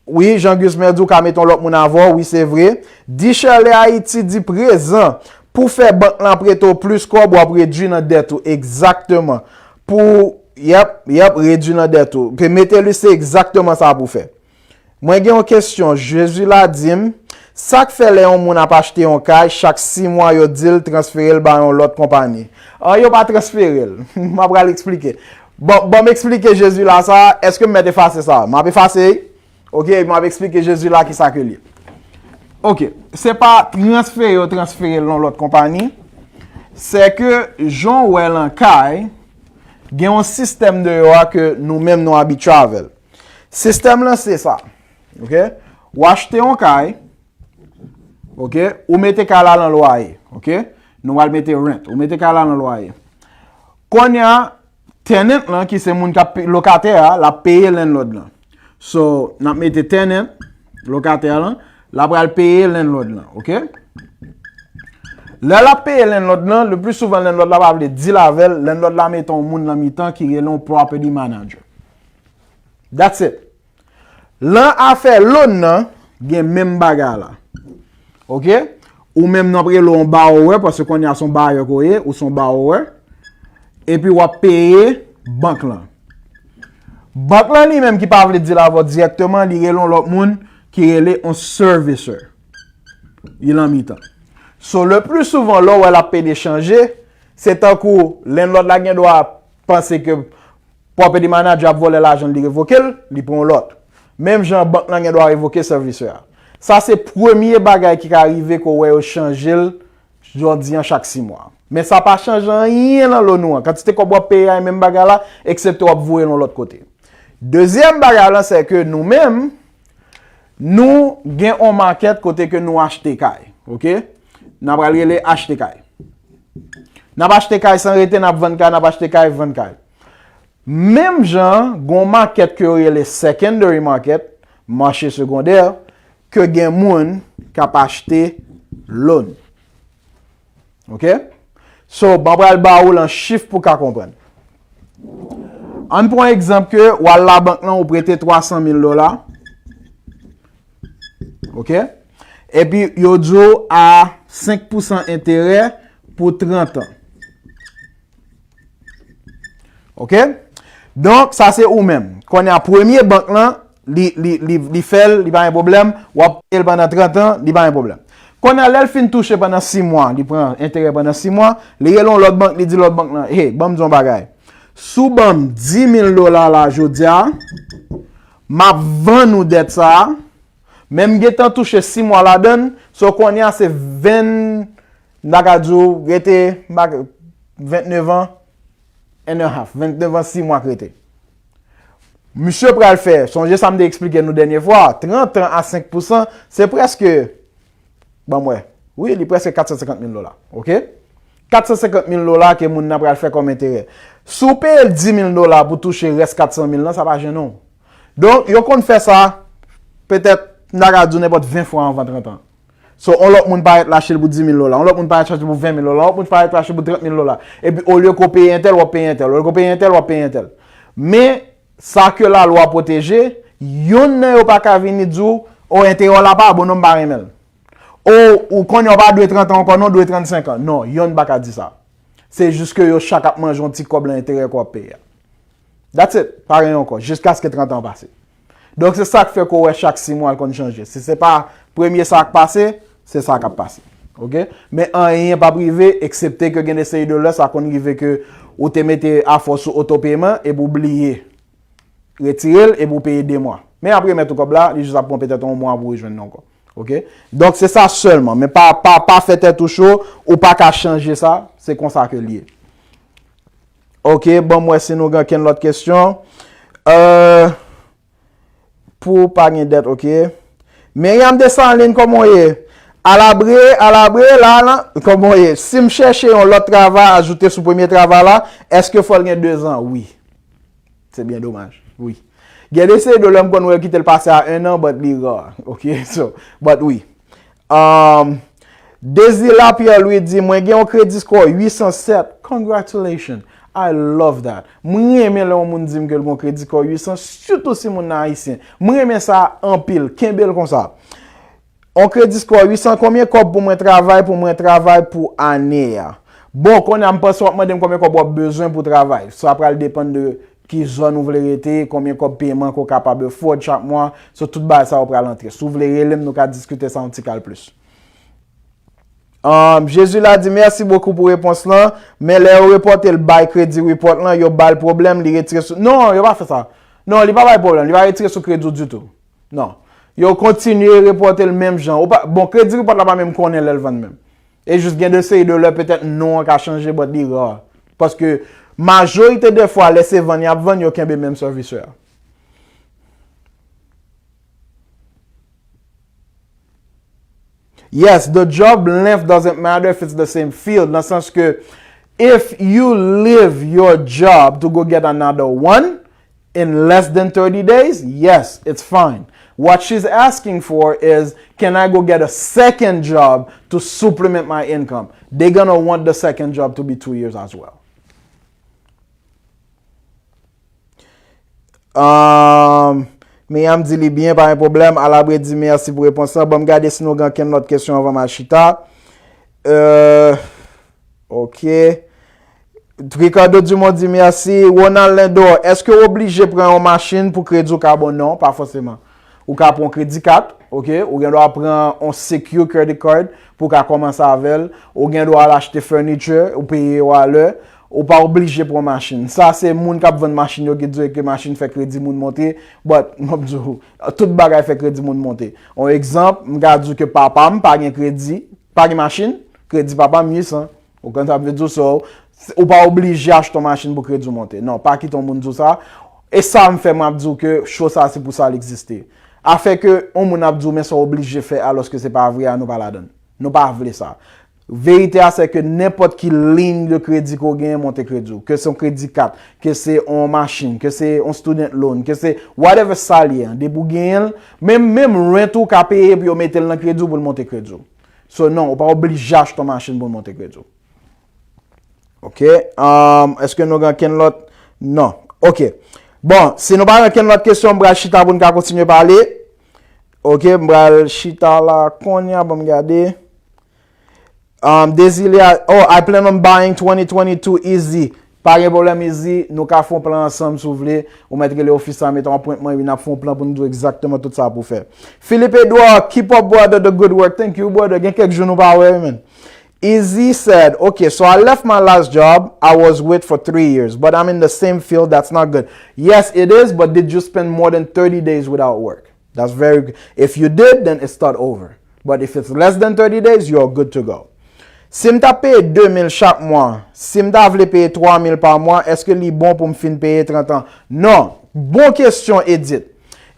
Wi, Jean Gusmer di w ka mete yon lòt moun avè w, wi, se vre. Di Shirley Haiti di prezan, pou fè bank lan prete w plis kòb, w ap redui nan dèt ou. Egzakteman. Pou, yep, yep, redui nan dèt ou. Ke mete li, se egzakteman sa pou fè. Mwen gen yon kesyon, Jezi la di m, sa k fè lè yon moun ap achte yon kay, chak sis mwa yo di l transfere l ba yon lòt konpayi? An, yo pa transfere l. M ap pral eksplike. Bon, bon, m eksplike Jezi la sa, èske m mèt efase sa? M ap efase, ok, m ap eksplike Jezi la ki sa ke li. Ok, se pa transfere yo transfere l yon lòt konpayi, se ke jan w wè l an kay, gen yon sistèm deyò a ke nou menm nou abitye avè l. Sistèm lan se sa. Ok? Ou achte yon kay. Ok? Ou mete kay la nan lwaye. Ok? Nou pral mete rent. Ou mete kay la nan lwaye. Kounye a, tenant lan, ki se moun k ap pe-, lokatè a, l ap peye landlord lan. So, n ap mete tenant, lokatè lan, l ap pral peye landlord lan. Ok? Lè l ap peye landlord lan, le pli souvan landlord la pa vle deal avè l, landlord la mete yon moun nan mitan ki rele yon property manager. That's it. Lan afè loan nan, gen menm bagay la. Ok? Ou menm nan prele yon borrower, paske kounye a se yon bayè ke w ye, ou se yon borrower. Epi w ap peye bank lan. Bank lan li menm ki pa vle deal avè w dirèkteman, li rele yon lòt moun ki rele yon servicer. Li nan mitan. So, le pli souvan, lè w wè l ap pede chanje, se tankou landlord la gen dwa panse ke property manager ap vòlè lajan l, li revoke l, li pran yon lòt. Menm jan bank lan gen dwa revoke servicer a. Sa se premye bagay ki ka rive ke w wè yo chanje l jodi an chak sis mwa. Men sa pa chanje anyen nan loan ou an. Kantite kòb w ap peye a, e menm bagay la, eksepte w ap voye l yon lòt kote. Dezyèm bagay lan, se ke nou menm, nou gen yon makèt kote ke nou achte kay. Ok? N ap pral rele achte kay. N ap achte kay san rete, n ap vann kay, n ap achte kay, vann kay. Menm jan, gon makèt ke yo rele secondary market, mache segondè, ke gen moun k ap achte loan. Ok? So, m pral ba ou lan chif pou w ka konprann. Ann pran egzanp ke w al labank lan, ou prete twa san mil dola. Ok? Epi, yo di w a senk pousan enterè pou trant an. Ok? Donk, sa se ou menm. Kounye a, premye bank lan, li, li, li, li fè l, li pa gen pwoblèm. W ap peye l pandan trant an, li pa gen pwoblèm. Kounye a, lè l fin touche pandan sis mwa, li pran enterè pandan sis mwa, li rele yon lòt bank, li di lòt bank lan, hey, ban m di yon bagay. Si w ban m dis mil dola la jodi a, m ap vann ou dèt sa a, men m gentan touche sis mwa ladan l, so kounye a se ven, m ta ka di w, rete, m pa, vennèf an and a half, vennèf an sis mwa k rete. Misye pral fè, sonje sa m te eksplike nou dènye fwa, trant an a senk pousan, se prèske, ban m wè, wi, li prèske kat san senkant mil dola, ok? Kat san senkant mil dola ke moun nan pral fè kòm enterè. Si w peye l dis mil dola pou touche rès kat san mil lan, sa pa jennen w. Donk, yo konn fè sa, petèt, m ta ka di w nenpòt ven fwa anvan trant an. So, yon lòt moun parèt l achte l pou dis mil dola, yon lòt moun parèt achte l pou ven mil dola, yon lòt moun parèt achte l pou trant mil dola. Epi, olye ke w peye entèl, w ap peye entèl, olye ke w peye entèl, w ap peye entèl. Men, sa ke lalwa pwoteje, yonn nan yo pa ka vini di w, o, enterè w la pa bon non, m pa renmen l. O, ou konnen w pa dwe trant an ankò non, w dwe trannsenk an. Non, yonn pa ka di sa. Se jis ke yo chak ap manje yon ti kòb lan enterè ke w ap peye a. That's it. Pa gen ankò. Jiskaske trant an pase. Donk, se sa k fè ke w wè chak sis mwa l konn chanje. Si se pa premye sa k pase, se sa k ap pase. Ok? Men anyen p ap rive, eksepte ke gen de seri de lè, sa konn rive ke ou te mete afè w sou otopeman epi w bliye retire l epi w peye de mwa. Men ap remèt ou kòb la, li jis ap pran petèt yon mwa pou w jwenn li ankò. Ok? Donk, se sa sèlman. Men pa, pa, pa fè tèt ou cho, ou pa ka chanje sa, se konsa ke l ye. Ok, ban m wè si nou gen kenn lòt kesyon. Euh, pou pa gen dèt, ok. Myriam Desalin, kòman w ye? Alabre, alabre, la, la, kòman w ye? Si m chèche yon lòt travay, ajoute sou premye travay la, èske fò l gen de zan? Wi. Se byen domaj. Wi. Gen de seri de lè m konn wè yo kite l pase a en an, but li ra. Ok, so, but wi. Um, Dezila Pierre Louis di, mwen gen yon kredi score uit san sèt. Congratulations. I love that. Mwen renmen lè yon moun di m ke l gen yon kredi score uit san, sitou si moun nan ayisyen. Mwen renmen sa anpil. Kenbe l konsa. On kredi score uit san, konbyen kòb pou mwen travay, pou mwen travay pou ane a? Bon, kounye a m panse w ap mande m konbyen kòb w ap bezwen pou travay. Sa pral depann de ki zòn ou vle rete, konbyen kòb peman ke w kapab afford chak mwa. So, tout bagay sa yo pral antre. Si w vle rele m, nou ka diskite sa yon ti kal plis. Um, Jezi la di, mèsi bokou pou repons lan, men lè yo repòte l bay kredi report lan, yo ba l pwoblèm, li retire sou, non, yo pa fè sa. Non, li pa bay pwoblèm, li pa retire sou kredi w ditou. Non. Yo kontinye repòte l menm jan. Ou pa, bon, kredi report la pa menm konnen lè l vann menm. E jis gen de seri de lè petèt non an ka chanje, but li ra. Paske majorite de fwa, lè se vann y ap vann, yo kenbe menm servicer a. Yes, the job length doesn't matter if it's the same field. Nan sans ke if you leave your job to go get another one in less than thirty days, yes, it's fine. What she's asking for is, can I go get a second job to supplement my income? They're gonna want the second job to be two years as well. Um, Miyam di li byen, pa gen pwoblèm. Alabre di mèsi pou repons lan. Ban m gade si nou gen ankenn lòt kesyon anvan m al chita. Euh, ok. Ricardo Dumont di mèsi. Ronald Lindor, èske w oblije pran yon machin pou kredi w ka bon? Non, pa fòseman. Ou ka pran yon kredi kat, ok? Ou gen dwa pran yon secure credit card pou w ka kòmanse avè l. Ou gen dwa al achte furniture, ou peye yo alè. Ou pa oblije pran machin. Sa se moun k ap vann machin yo ki di ke machin fè kredi moun monte. But, m ap di w, tout bagay fè kredi moun monte. Yon egzanp, m ka di w ke papa m pa gen kredi, pa gen machin, kredi papa m uit san. Ou konn sa m vle di w, so, ou pa oblije achte yon machin pou kredi w monte. Non, pa kite yon moun di w sa. E sa m fè m ap di w ke show sa se pou sa l egziste. Afè ke yon moun ap di w, men sa w oblije fè, alòske se pa vre a, nou pa ladan l. Nou pa vle sa. Verite a, se ke nenpòt ki liy de kredi ke w genyen monte kredi w. Ke se yon kredi kat, ke se yon machin, ke se yon student loan, ke se whatever sa l ye, depi w genyen l, menm, menm rent ou ka peye pou yo mete l nan kredi w pou l monte kredi w. So, non, ou pa oblije achte yon machin pou l monte kredi w. Ok. Um, èske nou gen kenn lòt? Non. Ok. Bon, si nou pa gen kenn lòt kesyon, m pral chita pou n ka kontinye pale. Ok, m pral chita la kounye a, ban m gade. Um, Desilia, oh, I plan on buying twenty twenty-two Easy. Pa gen pwoblèm, Easy. Nou ka fè yon plan ansanm si w vle. Ou mèt rele ofis la, mete yon appointment, wi, n ap fè yon plan pou n di w egzakteman tout sa pou w fè. Philippe Edouard, keep up, brother, the good work. Thank you, brother. Gen kèk jou nou pa wè, wi, man. Easy said, okay, so I left my last job I was with for three years, but I'm in the same field. That's not good. Yes, it is, but did you spend more than thirty days without work? That's very good. If you did, then it start over. But if it's less than thirty days, you're good to go. Si m ta peye de mil chak mwa, si m ta vle peye twa mil pa mwa, èske li bon pou m fin peye trant an? Non. Bon kesyon, Edith.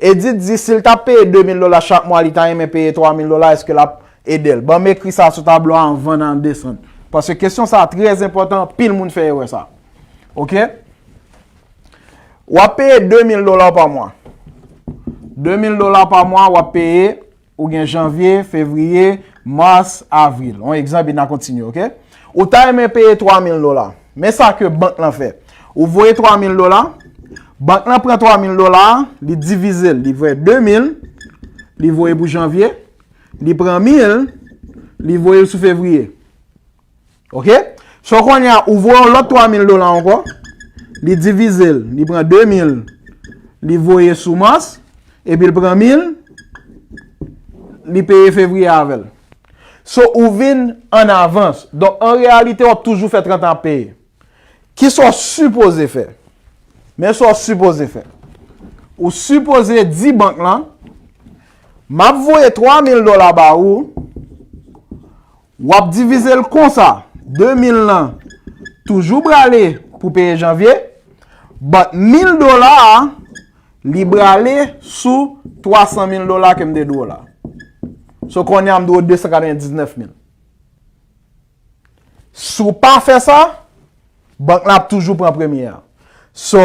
Edith di si l t ap peye de mil dola chak mwa, li ta renmen peye twa mil dola, èske l ap ede l? Ban m ekri sa sou tablo a anvan n al desann. Paske kesyon sa a trè enpòtan, anpil moun fè erè sa. Oke? W ap peye de mil dola pa mwa. De mil dola pa mwa, w ap peye, ou gen janvye, fevriye, mas, avril. Yon egzanp, e n a kontinye, oke? Ou ta renmen peye twa mil dola. Men sa ke bank lan fè. Ou voye twa mil dola, bank lan pran twa mil dola a, li divize l, li voye de mil, li voye pou janvye, li pran mil, li voye l sou fevriye. Oke? So, kounye a, ou voye yon lòt twa mil dola ankò, li divize l, li pran de mil, li voye sou mas, epi l pran mil, li peye fevriye avè l. So, ou vin an avans. Donk, an reyalite, w ap toujou fè trant an ap peye. Kisa w sipoze fè? Men sa w sipoze fè. Ou sipoze di bank lan, m ap voye twa mil dola ba ou, w ap divize l konsa, de mil lan toujou prale pou peye janvye, but mil dola a, li prale sou twa san mil dola ke m te di w la. So, kounye a, m dwe w de san katrevendiznèf mil. Si w pa fè sa, bank la ap toujou pran premye a. So,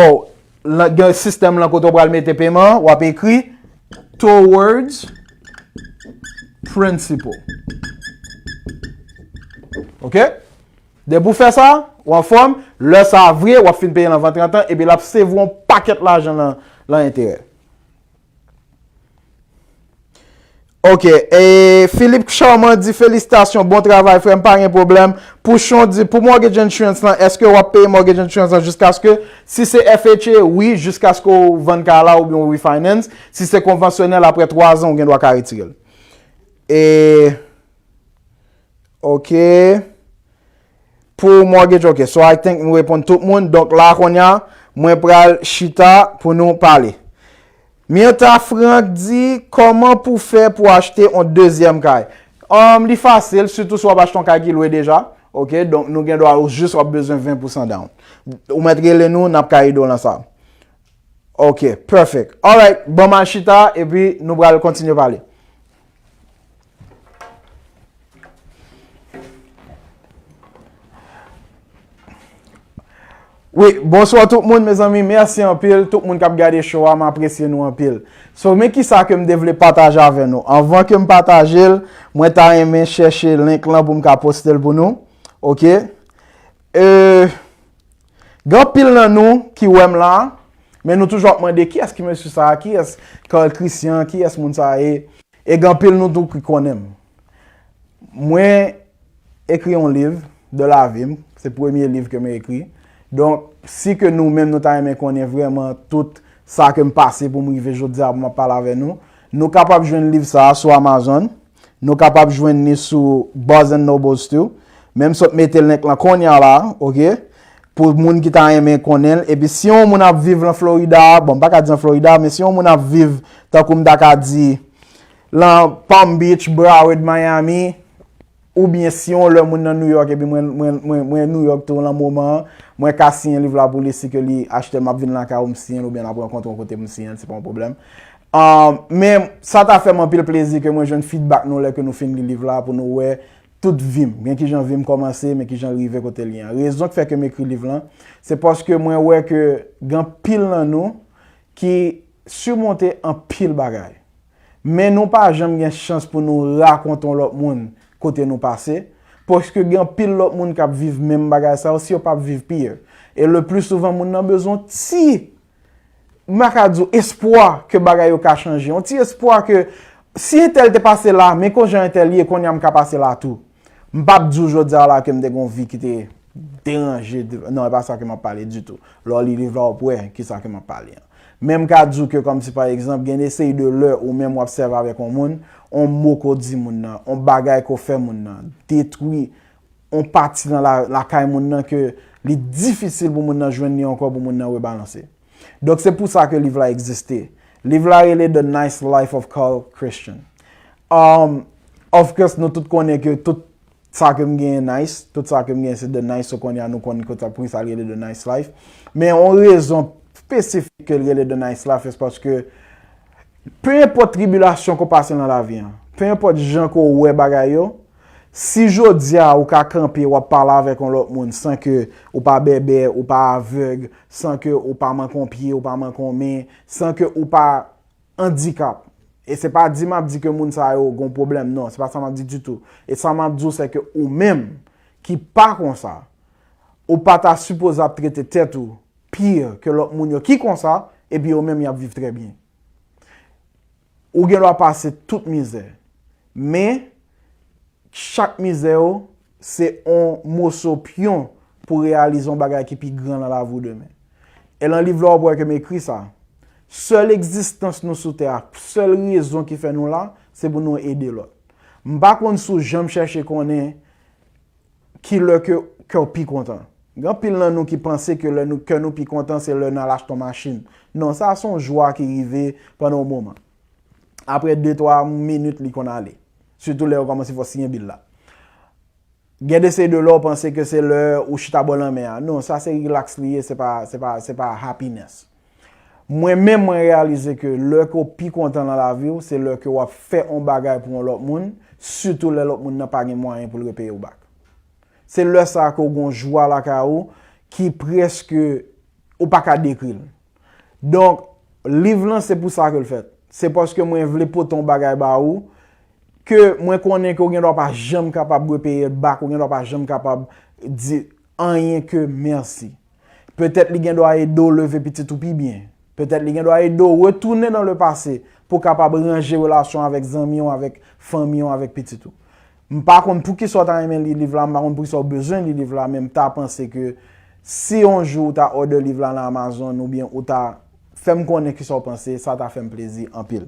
lan, gen sistèm lan kote w pral mete peman, w ap ekri towards principal. Ok? Depi w fè sa, w anfòm, lè sa a vre, w ap fin peye l anvan trant an, epi l ap save w yon pakèt lajan lan, lan enterè. Ok, e Philippe Charmant di felisitasyon, bon travay frè m, pa gen pwoblèm. Pouchon di, pou mortgage insurance lan, èske w ap peye mortgage insurance lan jiskaske, si se F H A, wi, jiskaske w vann kay la oubyen w refinance. Si se konvansyonèl, apre twa zan, ou gen dwa ka retire l. E, ok. Pou mortgage, ok. So, I think nou reponn tout moun. Donk, la, kounye a, mwen pral chita pou nou pale. Myrtha Frank di, kòman pou fè pou achte yon dezyèm kay? Um, li fasil, sitou si w ap achte yon kay ki lwe deja. Ok, donk nou gen dwa ou jis w ap bezwen ven pousan down. Ou mèt rele nou, n ap ka ede w lan sa. Ok, perfect. Alright, ban m al chita, epi nou pral kontinye pale. Wi, bonswa tout moun, mezanmi, mèsi anpil. Tout moun k ap gade show a, m apresye nou anpil. So, men kisa ke m te vle pataje avè nou. Anvan ke m pataje l, mwen ta renmen chèche link lan pou m ka poste l pou nou. Ok? E, gen anpil nan nou ki wè m la, men nou toujou ap mande, "Kiyès ki mesye sa a? Kiyès Carl Christian? Kiyès moun sa a ye?" E gen anpil nou tou ki konnen m. Mwen ekri yon liv de lavi m. Se premye liv ke mwen ekri. Donk, si ke nou menm nou ta renmen konnen vrèman tout sa ke m pase pou m rive jodi a pou m ap pale avè nou, nou kapab jwenn liv sa a sou Amazon. Nou kapab jwenn li sou Barnes and Nobles tou. Men m sot mete link lan kounye a la, ok? Pou moun ki ta renmen konnen l. Epi si yon moun ap viv lan Florida, bon, m pa ka di an Florida, men si yon moun ap viv, tankou m ta ka di, lan Palm Beach, Broward, Miami, oubyen si yon lè moun nan New York, epi mwen, mwen, mwen, mwen New York tou lan moman an, mwen ka siyen liv la pou li, si ke li achte l, m ap vin lakay ou, m siyen l, oubyen n ap rankontre yon kote pou m siyen l, se pa yon pwoblèm. Um, men sa ta fè m anpil plezi ke mwen jwenn feedback nou lè ke nou fin li liv la pou nou wè tout vi m, men kijan vi m kòmanse, men kijan l rive kote l ye an. Rezon k fè ke m ekri liv lan, se paske mwen wè ke gen anpil nan nou ki simonte anpil bagay. Men nou pa janm gen chans pou nou rakonte yon lòt moun kote nou pase, paske gen anpil lòt moun k ap viv menm bagay sa yo, si yo p ap viv pi. E le pli souvan, moun nan bezwen yon ti, m pa ka di w espwa ke bagay yo ka chanje. Yon ti espwa ke si entèl te pase la, men konjan entèl ye, kounye a m ka pase la tou. M p ap di w jodi a la ke m te gen yon vi ki te deranje. Non, e pa sa ke m ap pale ditou. Lè w li liv la, w ap wè kisa ke m ap pale an. Men m ka di w ke kòmsi pa egzanp, gen de seri de lè ou menm w ap sèvi avèk yon moun, yon mo ke w di moun nan, yon bagay ke w fè moun nan, detwi yon pati nan la, lakay moun nan ke li difisil pou moun nan jwenn li ankò, pou moun nan rebalanse. Donk, se pou sa ke liv la egziste. Liv la rele The Nice Life of Carl Christian. Um, of course, nou tout konnen ke tout sa ke m genyen nice, tout sa ke m genyen se The Nice, so kounye a nou konn kote, poukisa l rele The Nice Life. Men yon rezon espesifik ke l rele The Nice Life, se paske pe enpòt tribilasyon ke w pase nan lavi an, pe enpòt jan ke w wè bagay yo, si jodi a ou ka kanpe, w ap pale avèk yon lòt moun san ke ou pa bèbè, ou pa avèg, san ke ou pa manke yon pye, ou pa manke yon men, san ke ou pa andikap. E se pa di m ap di ke moun sa yo gon pwoblèm, non, se pa sa m ap di ditou. E sa m ap di w, se ke ou menm ki pa konsa, ou pa ta sipoze ap trete tèt ou pi ke lòt moun yo ki konsa, epi yo menm y ap viv trè byen. Ou gen dwa pase tout mizè. Men, chak mizè yo, se yon moso pyon pou reyalize yon bagay ki pi gran nan lavi w demen. E lan liv la, w ap wè ke m ekri sa. Sèl egzistans nou sou tè a, sèl rezon ki fè nou la, se pou nou ede lòt. M pa konn si w janm chèche konnen ki lè ke kè w pi kontan. Gen anpil nan nou ki panse ke lè nou, kè nou pi kontan, se lè n al achte yon machin. Non, sa se yon jwa ki rive pandan yon moman. Apre de, twa minit, li konn ale. Sitou lè yo kòmanse fè w siyen bil la. Gen de seri de lè w panse ke se lè ou chita bò lanmè a. Non, sa se relax li ye, se pa, se pa, se pa happiness. Mwen menm, mwen reyalize ke lè ke w pi kontan nan lavi w, se lè ke w ap fè yon bagay pou yon lòt moun, sitou lè lòt moun nan pa gen mwayen pou l repeye w back. Se lè sa a ke w gen yon jwa lakay ou ki prèske ou pa ka dekri l. Donk, liv lan, se pou sa ke l fèt. Se paske mwen vle pote yon bagay ba ou ke mwen konnen ke w gen dwa pa janm kapab repeye l back, ou gen dwa pa janm kapab di anyen ke mèsi. Petèt li gen dwa ede w leve pitit ou pi byen. Petèt li gen dwa ede w retounen dans le passé pou w kapab ranje relasyon avèk zanmi w, avèk fanmi w, avèk pitit ou. M pa konn poukisa w ta renmen li liv la, m pa konn poukisa w bezwen li liv la, men m ta panse ke si yon jou ou ta order liv la nan Amazon oubyen ou ta fè m konnen kisa w panse, sa ta fè m plezi anpil.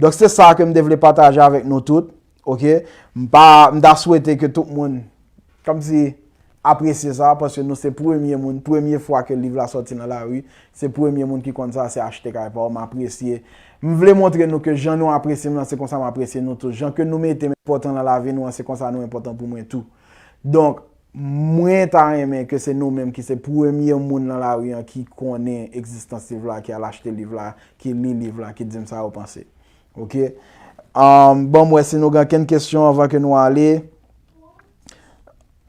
Donk se sa ke m te vle pataje avèk nou tout, oke? M pa, m ta swete ke tout moun kòmsi apresye sa, paske nou se premye moun, premye fwa ke liv la sòti nan lari, se premye moun ki konn sa, se achte kay pa w, m apresye. M vle montre nou ke jan nou apresye m nan, se konsa m apresye nou tou. Jan ke nou mete m enpòtan nan lavi nou an, se konsa nou enpòtan pou mwen tou. Donk, mwen ta renmen ke se nou menm ki se premye moun nan lari an ki konnen egzistans liv la, ki al achte liv la, ki li liv la, ki di m sa yo panse. Oke? Um, ban m wè si nou gen ankenn kesyon anvan ke nou ale.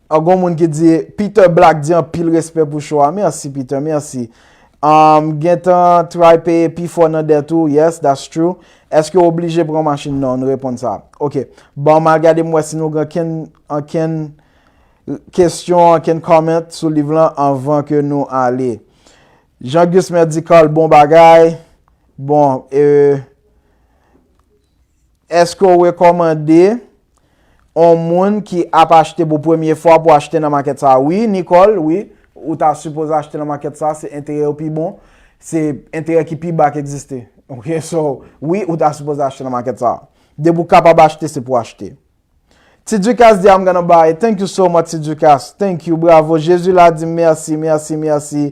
An, gon moun ki di, Peter Black di anpil respè pou show a. Mèsi, Peter, mèsi. Um, gentan try peye pi fò nan dèt ou. Yes, that's true. Èske w oblije pran machin? Non, nou reponn sa. Oke. Bon, m al gade m wè si nou gen ankenn, ankenn kesyon, ankenn comment sou liv lan anvan ke nou ale. Jean Gusmer di, Carl, bon bagay. Bon, e, èske w rekòmande yon moun ki ap achte pou premye fwa pou achte nan makèt sa? Wi, Nicole, wi. Ou ta sipoze achte nan makèt sa, se enterè yo pi bon. Se enterè ki pi ba ki egziste. Ok, so, wi, ou ta sipoze achte nan makèt sa. Depi w kapab achte, se pou achte. Ti Ducasse di, I'm gonna buy it. Thank you so much, Ti Ducasse. Thank you, bravo. Jezi la di mèsi, mèsi, mèsi.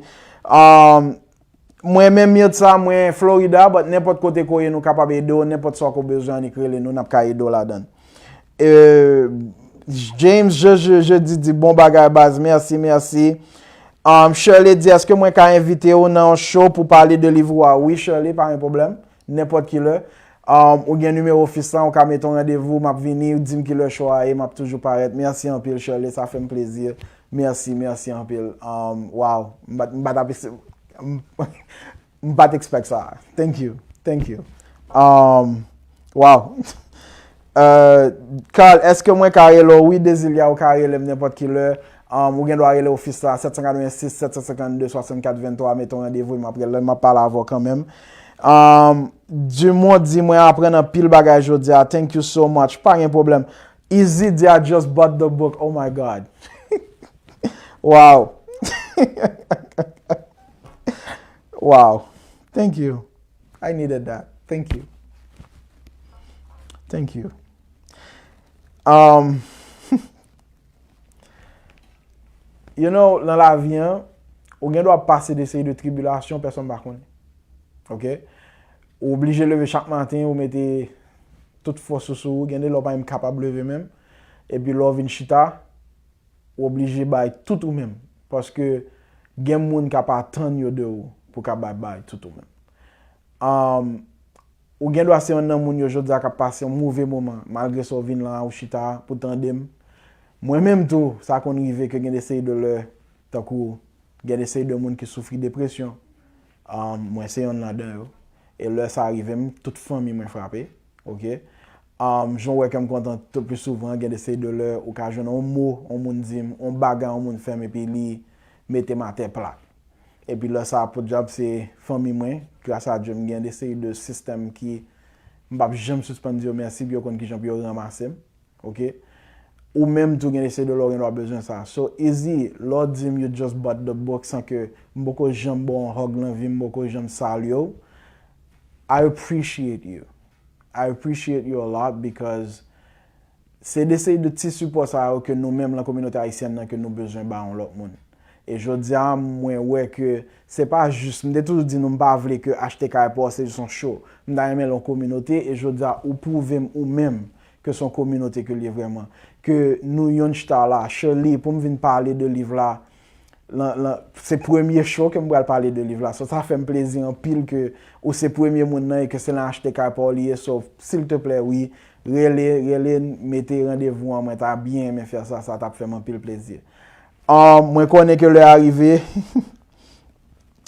Um, mwen menm Mirtha, mwen Florida, but nenpòt kote ke w ye, nou kapab ede w, nenpòt sa ke w bezwen, annik rele nou, n ap ka ede w ladan. Euh, James, je, je, je di, di bon bagay, baz, mèsi, mèsi. Um, Shirley di, èske mwen ka envite w nan yon show pou pale de liv ou a? Wi, Shirley, pa gen pwoblèm. Nenpòt ki lè. Um, ou gen nimewo ofis lan, ou ka mete yon randevou, m ap vini, ou di m ki lè show a ye, m ap toujou parèt. Mèsi anpil, Shirley, sa fè m plezi. Mèsi, mèsi anpil. Um, wow, m pa t, m pa t ap, m, m pa t expect sa. Thank you, thank you. Um, wow. Euh, Carl, èske mwen ka rele w? Wi, Dezilya, ou ka rele m nenpòt ki lè. Um, ou gen dwa rele ofis la, sèt san katrevensis, sèt san senkannde, swasannkat venntwa, mete yon randevou, m ap rele, m ap pale avè w kanmenm. Um, Dumont di, mwen aprann anpil bagay jodi a. Thank you so much. Pa gen pwoblèm. Easy di, I just bought the book. Oh my God. Wow. Wow. Thank you. I needed that. Thank you. Thank you. Um, you know, nan lavi an, ou gen dwa pase de seri de tribilasyon pèsonn pa konnen. Ok? Ou oblije leve chak maten, ou mete tout fòs ou sou ou, gen de lè w pa menm kapab leve menm. Epi lè w vin chita, ou oblije bay tout ou menm. Paske gen moun k ap atann yo de ou pou kapab bay tout ou menm. Um, ou gen dwa se yonn nan moun yo jodi a k ap pase yon move moman, malgre sa w vin la, ou chita pou tande m. Mwen menm tou, sa konn rive ke gen de seri de lè, tankou gen de seri de moun ki soufri depresyon. Um, mwen se yonn ladan yo. E lè sa rive m, tout fanmi mwen frape. Ok? Um, jan w wè ke m kontan tout pli souvan, gen de seri de lè ou ka jwenn yon mo, yon moun di m, yon bagay, yon moun fè m, epi li mete m atè plat. Epi lè sa a, podyab, se fanmi mwen, gras a Dye, m gen de seri de sistèm ki m p ap janm sispann di yo mèsi, epi yo konn kijan pou yo ranmase m. Ok? Ou menm tou gen de seri de lè w gen dwa bezwen sa. So, Easy, lè w di m you just bought the book san ke m poko janm ba w yon hug nan vi m, m poko janm salye w, I appreciate you. I appreciate you a lot because se de seri de ti sipò sa yo ke nou menm lan kominote ayisyèn nan ke nou bezwen ba yon lòt moun. E jodi a, mwen wè ke se pa jis, m te toujou di nou m pa vle ke achte kay pa w se jis yon show. M ta renmen l yon kominote, e jodi a, ou pwouve m ou menm ke se yon kominote ke l ye vrèman. Ke nou yonn chita la, Shirley, pou m vin pale de liv la, lan, lan, Se premye show ke m pral pale de liv la. So, sa fè m plezi anpil ke ou se premye moun nan e ke se nan Achte Kay Pa W li ye. So, silteplè, wi, rele, rele, mete randevou an, mwen ta byen renmen fè sa, sa t ap fè m anpil plezi. Um, mwen konnen ke lè a rive.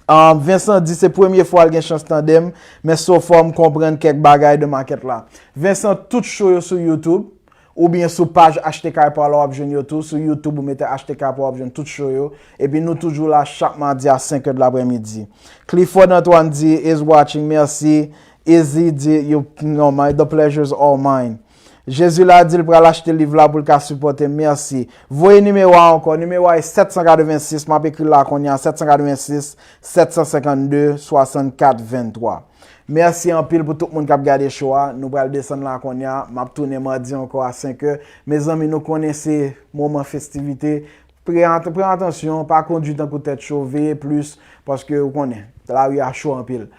Um, Vincent di se premye fwa l gen chans tande m, men so far m konprann kèk bagay de makèt la. Vincent, tout show yo sou YouTube, oubyen sou paj Achte Kay Pa W la w ap jwenn yo tou. Sou YouTube ou mete Achte Kay Pa W w ap jwenn tout show yo. Epi nou toujou la chak madi a senk è de laprèmidi. Clifford Antoine di is watching, mèsi. Izzy di you, no, my, the pleasure is all mine. Jezi la di l pral achte liv la pou l ka sipòte m. Mèsi. Voye nimewo a ankò. Nimewo a e sèt san katrevensis. M ap ekri l la kounye a. Sèt san katrevensis, sèt san senkannde, swasannkat, venntwa. Mèsi anpil pou tout moun k ap gade show a. Nou pral desann la kounye a. M ap tounen madi ankò a senk è. Mezanmi, nou konnen se moman festivite. Pran, pran atansyon, pa kondwi tankou tèt cho, veye plis, paske ou konnen, lari a cho anpil.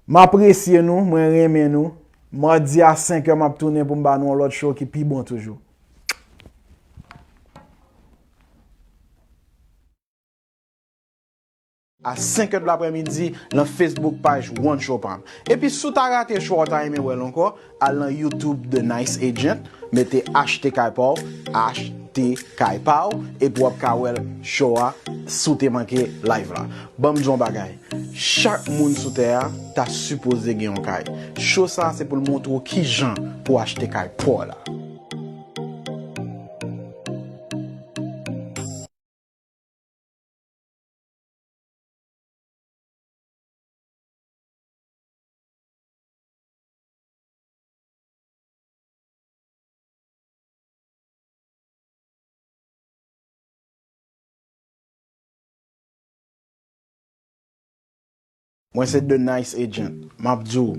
M apresye nou, mwen renmen nou. Madi a senk è, m ap tounen pou m ba nou yon lòt show ki pi bon toujou. A senk è de laprèmidi nan Facebook paj One Show pa m. Epi si w ta rate show a, w ta renmen wè l ankò, al nan YouTube The Nice Agent, mete Achte Kay Pa W, Achte Kay Pa W, epi w ap ka wè l show a si w te manke live la. Ban m di w yon bagay, chak moun sou tè a ta sipoze gen yon kay. Show sa a se pou l montre w kijan pou w achte kay pa w la. Mwen se The Nice Agent. M ap di w,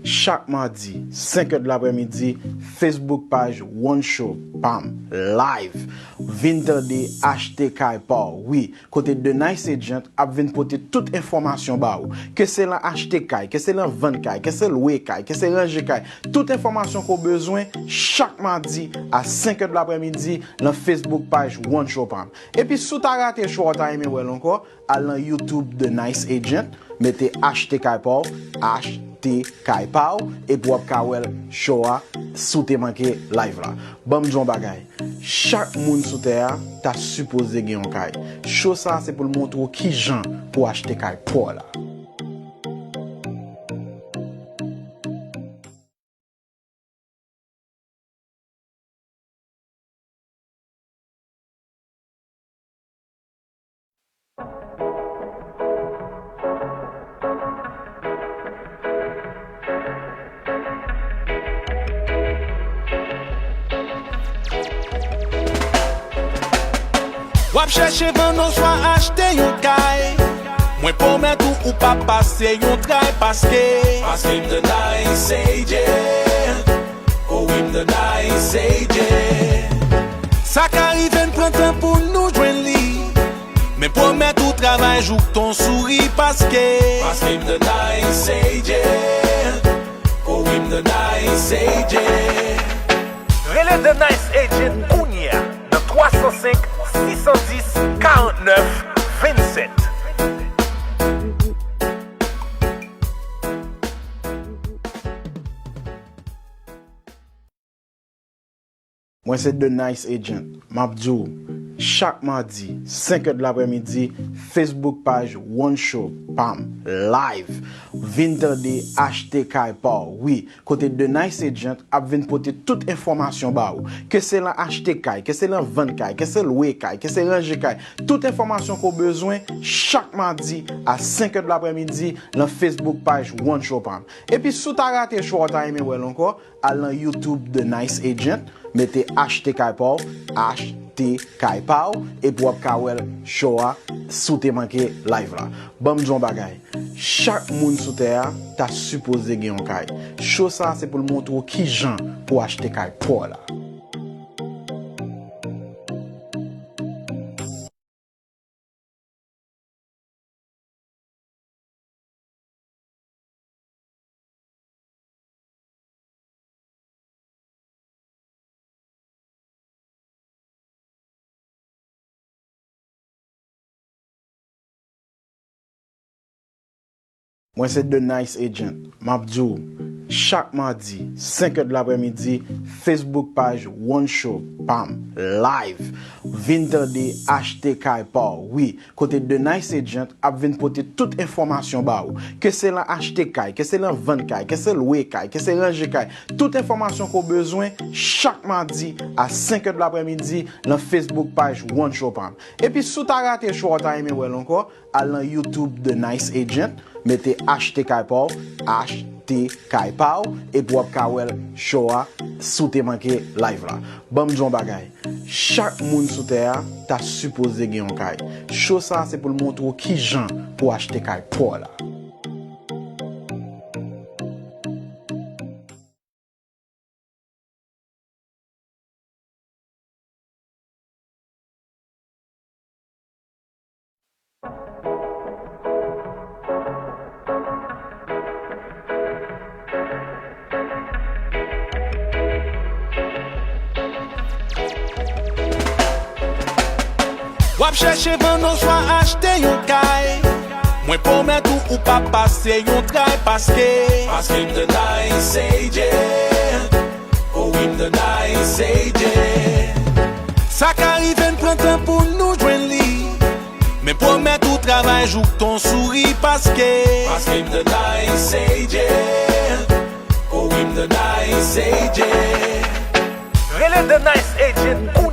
chak madi, senk è de laprèmidi, Facebook paj One Show pa m, live. Vin tande Achte Kay Pa W. Wi, kote The Nice Agent ap vin pote tout enfòmasyon ba ou. Ke se lan achte kay, ke se lan vann kay, ke se lwe kay, ke se ranje kay, tout enfòmasyon ke w bezwen chak madi a senk è de laprèmidi lan Facebook paj One Show pa m. Epi si w ta rate show a, w ta renmen wè l ankò, al lan YouTube The Nice Agent, mete Achte Kay Pa W, Achte Kay Pa W, epi w ap ka wè l show a si w te manke live la. Ban m di w yon bagay, chak moun sou tè a ta sipoze gen yon kay. Show sa a se pou l montre w kijan pou w achte kay pa w la. W ap chèche vann oswa achte yon kay? Mwen pwomèt ou, ou p ap pase yon tray paske, paske m The Nice Agent. Oh wi, m The Nice Agent. Sa ka rive n pran tan pou nou jwenn li, men pwomèt ou travay jouk ton souri paske, paske m The Nice Agent. Oh wi, m The Nice Agent. Rele The Nice Agent kounye a nan twa san senk, sis san dis, karant nèf, vennsèt. Mwen se The Nice Agent. M ap di w, chak madi, senk è de laprèmidi, Facebook paj One Show pa m, live. Vin tande Achte Kay Pa W. Wi, kote The Nice Agent ap vin pote tout enfòmasyon ba ou. Ke se lan achte kay, ke se lan vann kay, ke se lwe kay, ke se ranje kay, tout enfòmasyon ke w bezwen chak madi a senk è de laprèmidi lan Facebook paj One Show pa m. Epi si w ta rate show a, w ta renmen wè l ankò, al lan YouTube The Nice Agent, mete Achte Kay Pa W, Achte Kay Pa W, epi w ap ka wè l show a si w te manke live la. Ban m di w yon bagay, chak moun sou tè a ta sipoze gen yon kay. Show sa a se pou l montre w kijan pou w achte kay pa w la. Mwen se The Nice Agent. M ap di w, chak madi, senk è de laprèmidi, Facebook paj One Show pa m, live. Vin tande Achte Kay Pa W. Wi, kote The Nice Agent ap vin pote tout enfòmasyon ba ou. Ke se lan achte kay, ke se lan vann kay, ke se lwe kay, ke se ranje kay. Tout enfòmasyon ke w bezwen, chak madi a senk è de laprèmidi, lan Facebook paj One Show pa m. Epi si w ta rate show a, w ta renmen wè l ankò, al lan YouTube The Nice Agent, mete Achte Kay Pa W, Achte Kay Pa W, epi w ap ka wè l show a si w te manke live la. Ban m di w yon bagay, chak moun sou tè a ta sipoze gen yon kay. Show sa a se pou l montre w kijan pou w achte kay pa w la. W ap chèche vann oswa achte yon kay. Mwen pwomèt ou, ou p ap pase yon tray paske. Paske m The Nice Agent. Oh wi, m The Nice Agent. Sa ka rive n pran tan pou nou jwenn li. Men pwomèt ou travay jouk ton souri paske. Paske m The Nice Agent. Oh wi, m The Nice Agent. Rele The Nice Agent kou